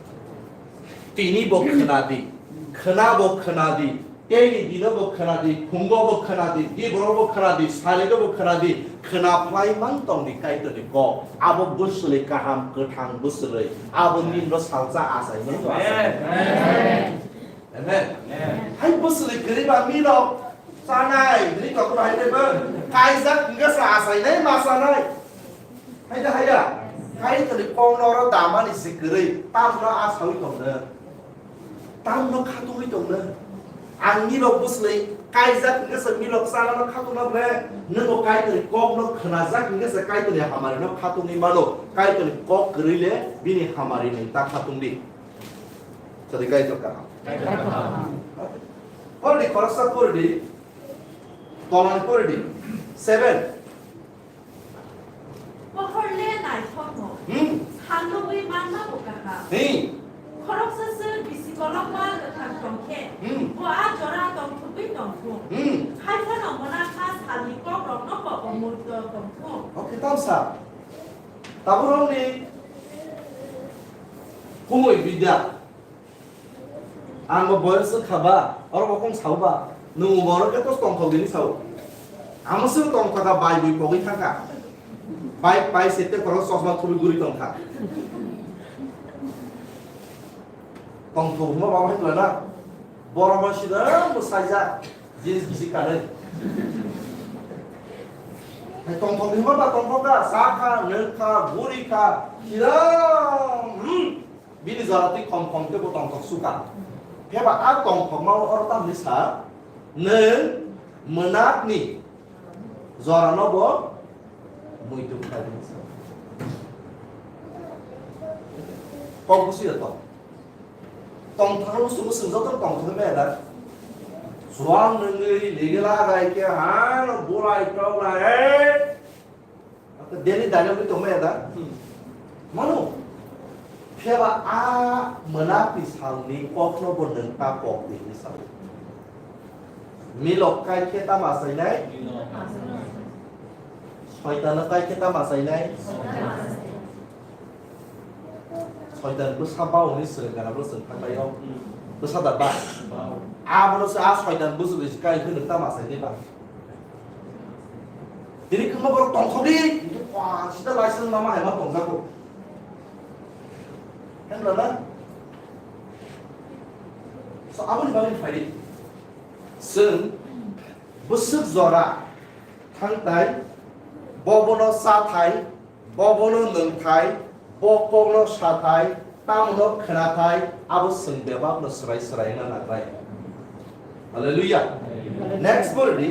Tini bo khna di, khna bo khna di, tei ni dino bo khna di, phungo bo khna di, diboro bo khna di, sarigo bo khna di, khna phlai mang tong di Kaitorni kok, abo bwswlwi kaham, kwthang bwswlwi, abo nini salsa achaino. Amen. Amen. Amen. Amen. Hai bwswlwi kwrwi ba milok chanai, hwnwi tongkhe ba hai tei bo kaijak hwnkhe se achainai ma chanai. Hai da haiya? Kaitorni kok no oro damani se kwrwi, tamno a saui tongno? Tamno khatungwi tongno? Ang milok bwswlwi kaijak hwnkhe se milok chanano khatungna ble? Nwng bo Kaitorni kok no khnajak hwnkhe se Kaitorni hamari no khatungwi mano. Kaitorni kok kwrwi le bini hamari nwng ta khatung di. Sadi Kaitor kaham. Kaitor kaham. Pordi, khoroksa pordi. Tolani pordi. Seven. Pohor le naithokno. Hmm. Sanlugwi manna bo kaham. Hmm. Khoroksa se bisi kolokma kwthang tongkhe. Hmm. Bo a jora tongthogwi tongthung. Hmm. Hai phano mwnakha salni kokrokno bo omulto tongthung. Okay, tamsa. Taborokni kumui bidya. Ang bo boyos wngkha ba, oro bo kong sao ba, nwng bo oro khe tos tongthok dini sao. Amo se tongthok kha bai bui pogwi thangkha. Bai pai se te korok chosma thubui guri tongkha. Tongthok hwnma ba hai tongna. Borok ma sida bo saijak. Jeans bisi kanwi. Hai tongthok hinma ba tongthok kha, cha kha, nwng kha, guri kha, kiram, hmm. Bini jora twi khom khom khe bo tongthok su kha. Phiya ba a tongthokma o oro tamni sa, nwng mwnakni jorano bo muitu khlai di sa. Kok busi ya tong. Tongthok musu musu joto tongthok me da. Suang nengri ligi lagai ke hano bulai tolai, eh. Ata daily dialogue ni tong me da. Hmm. Mano. Phiya ba a mwnakni salni kokno bo nwng ta kok di hinwi sao. Milok kai khe tamo achainai? Soitano kai khe tamo achainai? Soitan bwsa bauni swrwng gana bwswng thanglaio. Bwsa da ba? Abono se a soitan bwswk bai kai hwnwi tama sai de ba? Tini kwma borok tongthokdi, sida license mama hai ma tongjago. Hwnba na? So, aboni bagwi phai di. Chwng bwswk jora thangtai, bobono chathai, bobono nwngthai, bo kokno sathai, tamono khwnathai, abo chwng bebakno swrai swrai wngna nangnai. Hallelujah. Next pori di.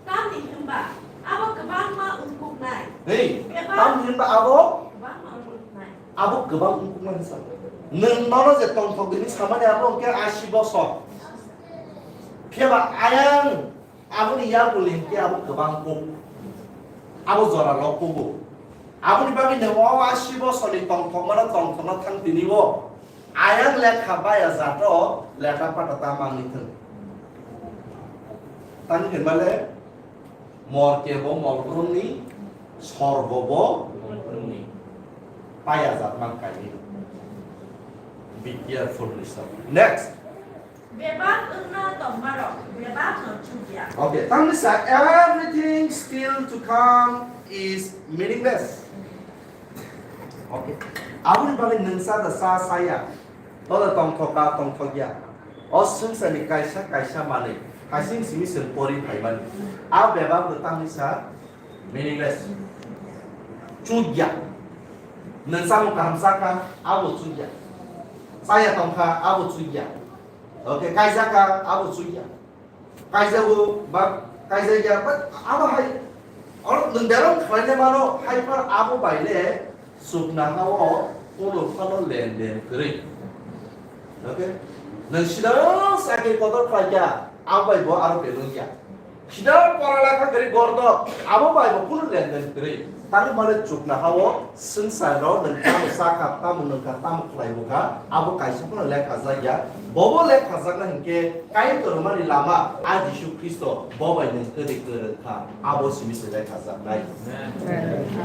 Tamni hwnba abo kwbangma wngkuknai. Hey, bebak tamni hwnba abo kwbangma wngkuknai. Abo kwbang wngkuknai hinsa. Nwng nono je tongthok dini samani abo hwnkhe asi bosor. Phiya ba ayang aboni yakuli hwnkhe abo kwbang kuk. Abo jora rok kugo. Aboni bagwi nwng o asi bosorni tongthokmano tongthokna thang tini o. Ayang lekha baya jato leta pata ta mangni thung. Tani hwnba le morke bo molbrumni, sorgo bo molbrumni. Paya jat man kaini. Be careful, listen. Next. Bebak wngna tongmarok bebakno chukya. Okay, tamni sa everything still to come is meaningless. Okay. Aboni bagwi nwng sa da sa saya. Tola tongthok ka tongthok ya. O swngcharni kaisa kaisa manwi haising simi chwng pori phaimani. A bebak no tamni sa meaningless. Chukya. Nwng samung kaham saka abo chukya. Saya tongkha abo chukya. Okay, kaisaka abo chukya. Kaijago ba kaijakya, but abo hai, oro nwng derong khlaina mano, hai phano abo bai le chukna hao kuno phano lenden kwrwi. Okay? Nwng sida sakri kotor khlaikya, abo bai bo aro belung ya. Sida pora lekha kwrwi gordo, abo bai bo kuno lenden kwrwi. Tamo mane chukna hao swngchar rok nwng tamo chakha, tamo nwngkha, tamo khlai bukha, abo kaisa phano lekha jak ya. Bobo lekha jakna hinkhe Kaitor rwmani lama a Jisu Khristo bo bai nwng kwrwi kwrwng kha, abo simi se lekha jaknai.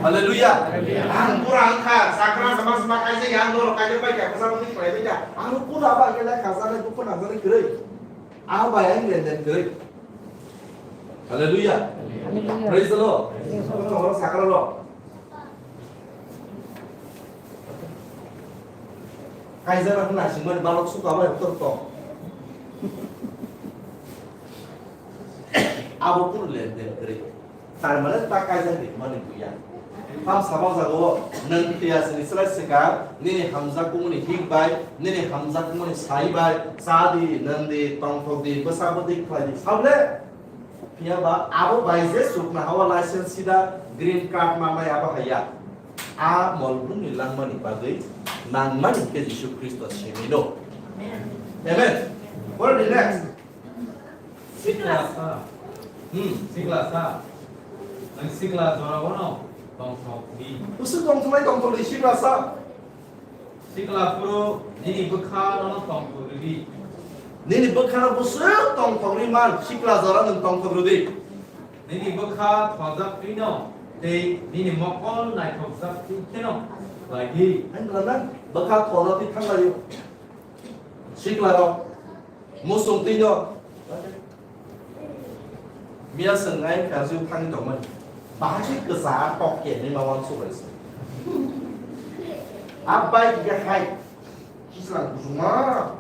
Hallelujah. Ang pura wngkha, sakra sama sama kaisa yang doro kaisa bai kha, kasa bai khlai bai kha. Ang pura ba khe lekha jaknai, buku nang jaknai kwrwi. Ang bai ang lenden kwrwi. Hallelujah. Hallelujah. Praise the Lord. Praise the Lord. Sakra rok. Kaijak rok nasingmani balok suka bai utor tong. Abo kunu lenden kwrwi. Tar mane ta kaijak ri mani buya. Tam sabang jago nwng thwiya sini slai swkang nini hamjakmani hik bai, nini hamjakmani sai bai, cha di, nwng di, tongthok di, bwsa bwtwi khlai di. Sable? Phiya ba abo bai je chukna hao license sida green card manai abo haiya. A molbungni langmani bagwi nangmani khe Jisu Khristo simi no. Amen. Amen. What the next? Sikla sa. Hmm. Sikla sa. Ang sikla jora bono tongthok di. Usu tongthok nai tongthok di sikla sa. Sikla phuru nini bwkha no tongthok rwdi. Nini bwkha no bwswk tongthok rwi man, sikla jora nwng tongthok rwdi. Nini bwkha thojak twi no tei nini mokol naithokjak twi kheno khlai di. Ang bwkha thojak twi thang laio. Sikla rok. Musung twi no. Miya swngnai kha jwk thangwi tongmani. Bahai se kwsa a tok kenwi ma wansuk bai se. A bike khe hai. Kislang kusuma.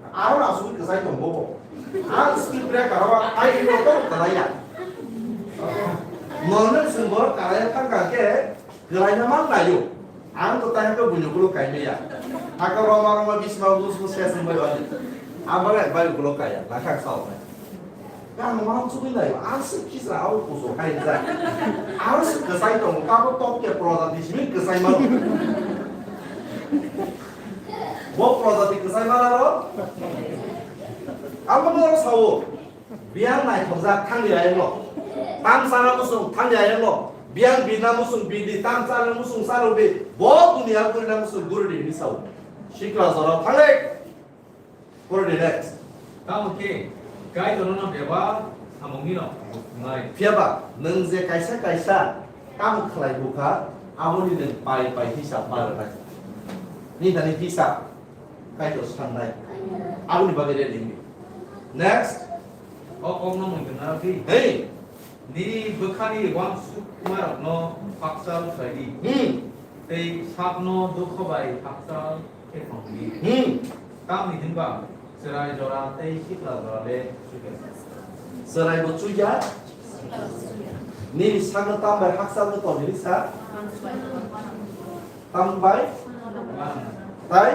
Aro asugwi kwsai tong bobo. A speed breaker o hai ino tok kwlai ya. Normal swng borok kwlai ya thang kha khe. Kwlaina man naio. Ang to tai hake buino kulo kaimaya. Hake roma roma bisma bus bus ses wngbai wani. Ang bagwi bai kulo kaya. Nakha ang sao bai. Kang no mang chugwi naio. Ang se kisra au kuso kai ja. Ang se kwsai tongo. Kabo tok ke proda dismi kwsai mano. Bo proda di kwsai mana ro. Ang bo sao. Biyang naithokjak thangni ayangno. Tam chana muchung thangni ayangno. Biyang bina muchung bidi, tam chana muchung charwdi. Bo duniya gurina muchung guridi hinwi sao. Sikla jora thanglai. Pore di next. Tamo khe, Kaitorno bebak samungni rok nai. Phiya ba, nwng je kaisa kaisa tamo khlai bukha, aboni nwng pai pai hisab ma rwnai. Nini thani kisa Kaitor sanai. Aboni bagwi ready wngdi. Next. O kokno mungkha na di. Hey. Nini bwkhani uansukmarokno hakchal khlai di. Hmm. Tei sakno dukho bai hakchal khe thong di. Hmm. Tamni hinba chwrai jora tei sikla jora le chukya. Chwrai bo chukya. Nini sakno tam bai hakchal no tong di sa. Tam bai? Tai?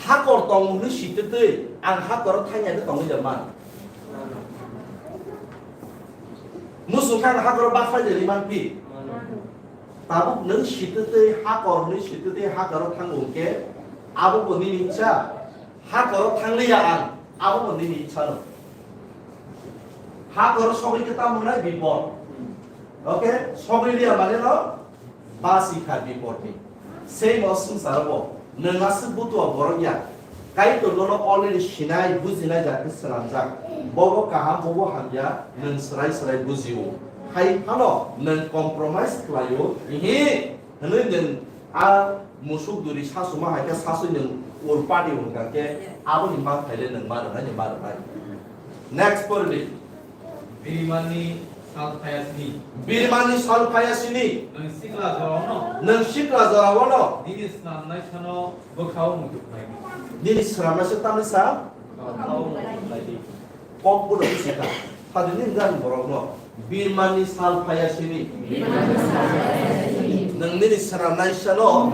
Hakor tongo hwnwi sitwtwi ang hakoro thangya khe tongwi da man. Muchung khe ang hakoro bakphai da rwi man phi. Tabuk nwng sitwtwi hakor hwnwi sitwtwi hakoro thango hwnkhe abo bo nini icha. Hakoro thangliya ang, abo bo nini icha no. Hakoro sogwi khe tamo wngnai bipod. Okay? Sogwi liya mane no basi kha bipod ni. Same o swngcharo bo. Nwng aswk butua borok ya. Kaitor nono already sinai, bujinai, ja khe swnamjak. Bobo kaham, bobo hamya, nwng swrai swrai bujio. Hai phano nwng compromise khlaio. Ihi, hwnwi nwng a musuk duri sasuma hai khe sasui nwng urpadi wngkha khe aboni mangthai le nwng ma rwnai, nwng ma rwnai. Next pordi. Birimanni sal phaya sini. Birimanni sal phaya sini. Nwng sikla jorano. Nwng sikla jorano. Nini swnamnai sano bwkhao muitu khlaidi. Nini swnamnai se tamni sa? Bwkhao muitu khlaidi. Kok bono bisi ka. Padi nini gan borok no. Birimanni sal phaya sini. Nwng nini swnamnai sano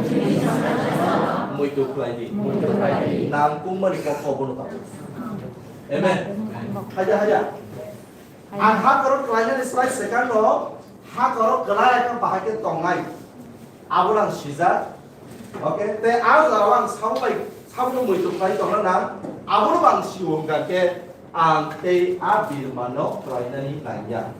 muitu khlaidi. Nang kungmani kok kok bono ta. Amen. Haja haja. Ang hakoro klainani slai swkang no hakoro kwlai khe bahai khe tongnai. Abo ang sijak. Okay, tei a jora ang sabo bai sabo no muitu khlai tongna nang. Abono ang sio hwnkha khe ang tei a birma no klainani nangya.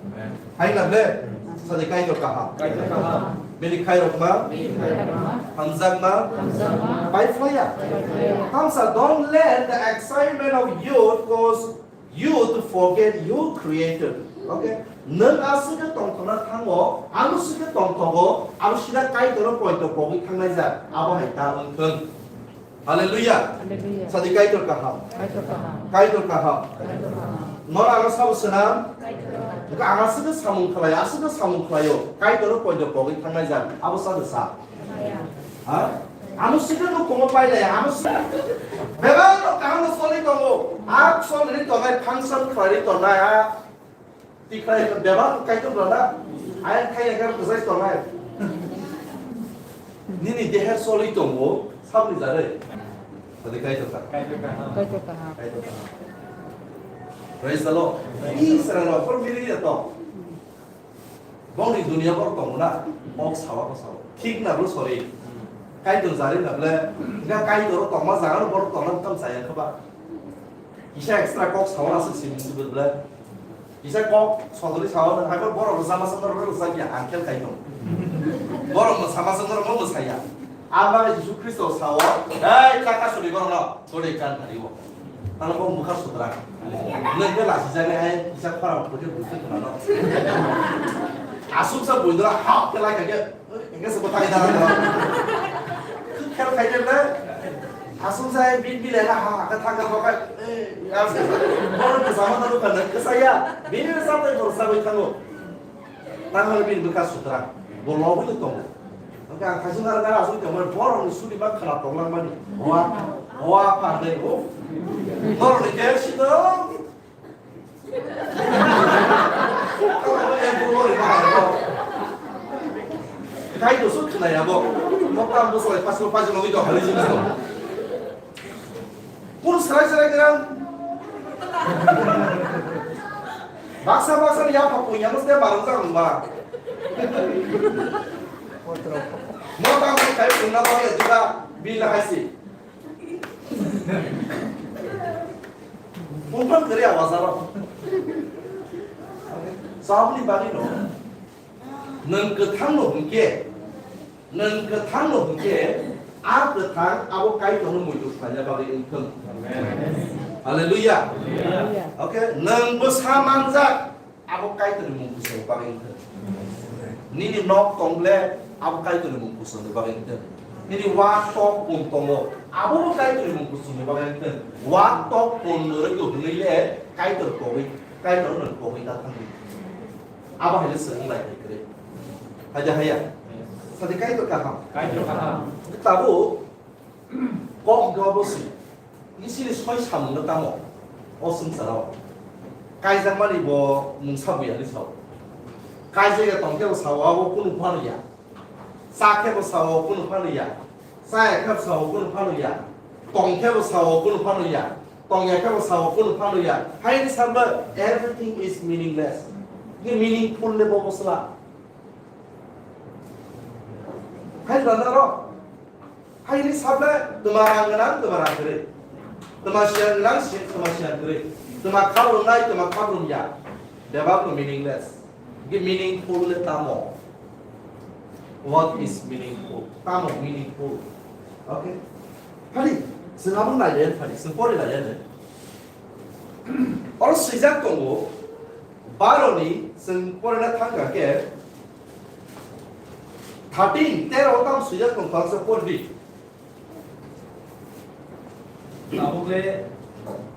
Hai na le? Sadi Kaitor kaham. Kaitor kaham. Bini khairokma. Bini khairokma. Hamjakma. Hamjakma. Pai phlaiya. Pai phlaiya. Hamsa, don't let the excitement of youth cause you to forget your creator. Okay? Nwng aswk khe tongthokna thango, ano swk khe tongthogo, abo sida Kaitor no poito pogwi thangnai jak, abo hai ta wng thung. Hallelujah. Hallelujah. Sadi Kaitor kaham. Kaitor kaham. Kaitor kaham. Kaitor kaham. Nor ano sabo swnam. Kaitor kaham. Wngkha ang aswk khe samung khlai, aswk khe samung khlaio, Kaitor no poito pogwi thangnai jak, abo sado sa. Ha? Amo sida no komo pai lai, amo sida. Bebak no kaham no soli tongo. A soli ri tongnai, function khlai ri tongnai, a tikhlai bebak no Kaitor rana. Ayang khai ekar kusai tongnai. Nini deher soli tongo, sabni jare. Tadi Kaitor ta. Kaitor kaham. Kaitor kaham. Kaitor kaham. Praise the Lord. Israel rok por miri ya to. Bongni dunia borok tongo na, kok sawa ko sawa. Thik na bro, sorry. Kaitor jari na ble, ga Kaitor tongma jaga no borok tongna tam saya khe ba. Kisa extra kok sawa na sik sim sim ble. Kisa kok sodori sawa na, hai borok sama sama ro sa ya angkel kai no. Borok mo sama sama ro mo saya. Ama Jisu Kristo sawa, dai taka suri borok no. Sori kan thari o. Talo bo mukha sutra. Nang ke lasi jani hai kisa khara puje bujte khna no. Asuk sa bujra hap ke lai kage. Engke se botani dara dara. Khel khai de le. Asuk sa bin bile na ha ha ka thang ka bokai. Eh, ya se. Bor ke sama na lu kan ke saya. Bin sa tai bor sa bai thango. Tang hal bin bwkha sutra, bo lobwi no tongo. Hwnkhe ang khaisung nara nara aswk tongmani, borokni suri ma khwna tonglang mani. Hoa, hoa pha dei o. Norokni khe sino. Kai doso khwnaya bo. Mokta bwsai paslo paislo wi to hali jini to. Kunu serai serai kerang. Baksa baksa ni yapha punya mesti barang sa rumba. Mota mesti kai punna bagi juga bila haisi. Umpan keri awas apa? Sabni bagi no. Nwng kwthang no hwnkhe, nwng kwthang no hwnkhe, a kwthang abo Kaitorno muitu khlaina bagwi wng thung. Amen. Hallelujah. Hallelujah. Okay, nwng bwsa manjak, abo Kaitorni mung bwsani bagwi wng thung. Nini nok tong ble, Abo Kaitorni mung kuchukni bagwi wngthung. Nini wak tok pun tongo, abo bo Kaitorni mung kuchukni bagwi wngthung. Wak tok pun no rwgwi hwnwi le Kaitor kogwi, Kaitor no kogwi ta thangwi. Abo hai le chwng lai hai kwrwi. Hai da haya? Sadi Kaitor kaham. Kaitor kaham. Tabuk kok dobo si. Nini sini soi samung no tamo? O swngcharo. Kaijakmani bo mungsa buya ni sao. Kaijak ya tongkhe bo sao abo kunu phano ya. Cha khe bo sao kunu phano ya. Cha ya khe bo sao kunu phano ya. Tong khe bo sao kunu phano ya. Tong ya khe bo sao kunu phano ya. Hai ni sambo everything is meaningless. Ni meaningful le bo bosla. Hai da na ro. Hai ni sable twma rang gwnang, twma rang kwrwi. Twma siyan gwnang, si-, twma siyan kwrwi. Twma khabrumnai, twma khabrumya. Bebak no meaningless. Ge meaningful le tamo? What is meaningful? Tamo meaningful? Okay. Phadi, chwng abo nailen phadi, chwng pori nailen. Oro swijak tongo, baro ni chwng porina thangkha khe, thirteen, tero o tamo swijak tong, thangsa pordi. Tabuk le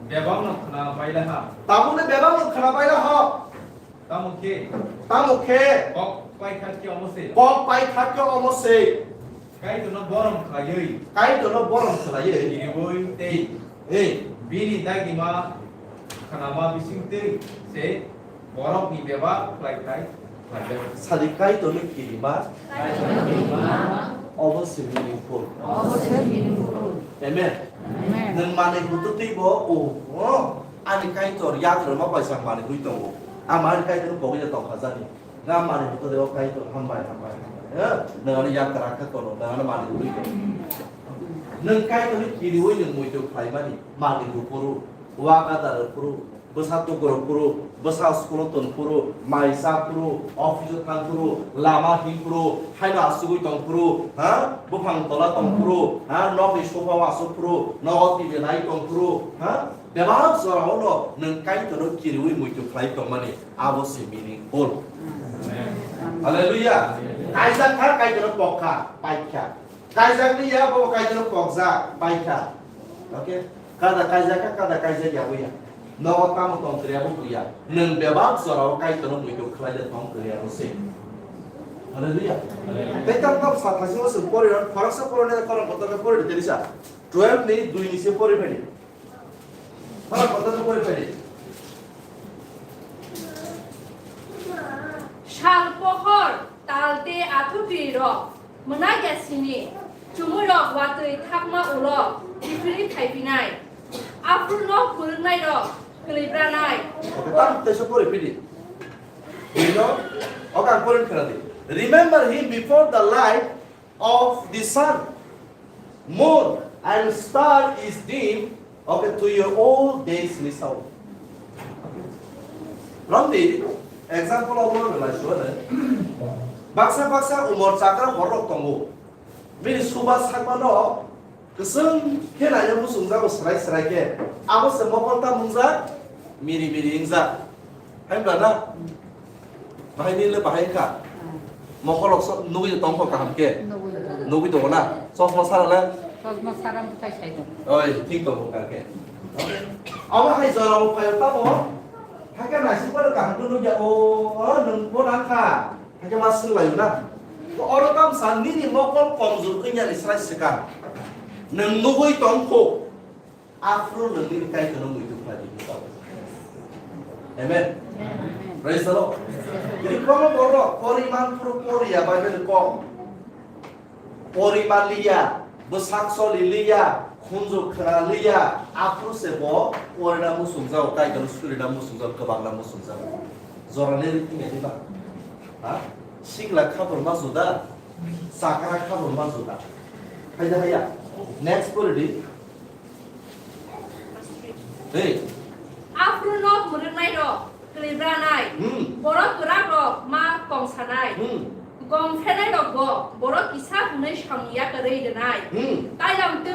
bebak no khna baila ha. Tabuk le bebak no khna baila ha. Tamo khe. Tamo khe. Kok paikha khe omo se. Kok paikha khe omo se. Kaitorno borom khlaiwi. Kaitorno borom khlaiwi. Kiriwi tei. Ei. Bini dagima khnama bisingtwi se borokni bebak khlai khai khlaijak. Sadi Kaitorni kirima. Kaitorni kirima. Obo se meaningful. Obo se meaningful. Amen. Amen. Nwng manwi bututwi bo, o, o, ani Kaitor yatrwma bai sa manwi hui tongo. Ang ani Kaitorno pogwi tongkha jani. Nga mani bwtha de o Kaitor, hambai, hambai, hambai. Eh, nwng ano yakra khe kono, nwng ano mani rwui kono. Nwng Kaitorni kiriui nwng muitu khlaimani, mani rwphuru, wa gadar rwphuru, bwsa tukur rwphuru, bwsa school-o tonphuru, mai chaphuru, office-o thangphuru, lama himphuru, haino asugui tongphuru, ha? Buphang tola tongphuru, ha? Nokni sofa-o asukphuru, nogo T V nai tongphuru, ha? Bebak jorao no nwng Kaitorno kiriui muitu khlai tongmani. Abo se meaningful. Amen. Hallelujah. Amen. Kaijak kha, Kaitorno pok kha, paikha. Kaijak liya, bo Kaitorno pokjak, paikha. Okay? Kada kaijak kha, kada kaijak ya, buya. Nogo tamo tong kre, abo buya. Nwng bebak jorao Kaitorno muitu khlai de tong kre, abo se. Hallelujah. Amen. Tei tam tam sa thasi mo se pori ron, khoroksa pori ne, khorang kotor ne pori de tenisa. Twelve ni dui ni se pori phai di. Sal pohor, tal tei athukri rok, mwnakya sini, chumui rok watwi thakma ulo, kiphilwi phaiphinai, aphuru nok phwrwngnairok kwlwibranai. Okay, tam teisa pori phidi. Bino, okay, ang pori khna di. Remember him before the light of the sun, moon and star is dim, okay, to your old days ni sao. Romdi, example of one lai suwa ne. Baksa baksa umor chakra horrok tongo. Bini suba sakma no, Kwchwng khe naina muchungjago srai srai khe. Abo se mokol ta mungjak, miri miri wngjak. Hai bwla na? Bahai ni le bahai kha. Mokol rok so nugwi tong kho kaham khe. Nugwi tongo. Nugwi tongo na? Chosma sara le? Chosma sara bwtai sai tongo. Oi, thik tongo ka khe. Abo hai jora bo phaio tamo. Hakhe naising pore kaham khe nugya o, o nwng bo nang kha. Hakhe ma swnglaio na? To oro tamsa nini mokol komjor wngya ni srai swkang. Nwng nugwi tong kho. Aphuru nwng nini Kaitorno muitu khlai di. Amen. Amen. Praise the Lord. Tini kwbangma borok poriman phuru poriya Bible kom. Poriman liya, bwsak choli liya, khunju khna liya, aphuru se bo porina muchungjago, Kaitorno surina muchungjago, kwbangna muchungjago. Jorani rikni nai ba? Ha? Sikla khaborma juda, chakra khaborma juda. Hai da haya? Next pori di. Hey. Aphuru nok mwrwknairok kwlwibranai, hmm, borok kwrakrok ma tongsanai, hmm, gom phenairokbo borok kisa hwnwi samung yakarwi rwnai, hmm, tailam twi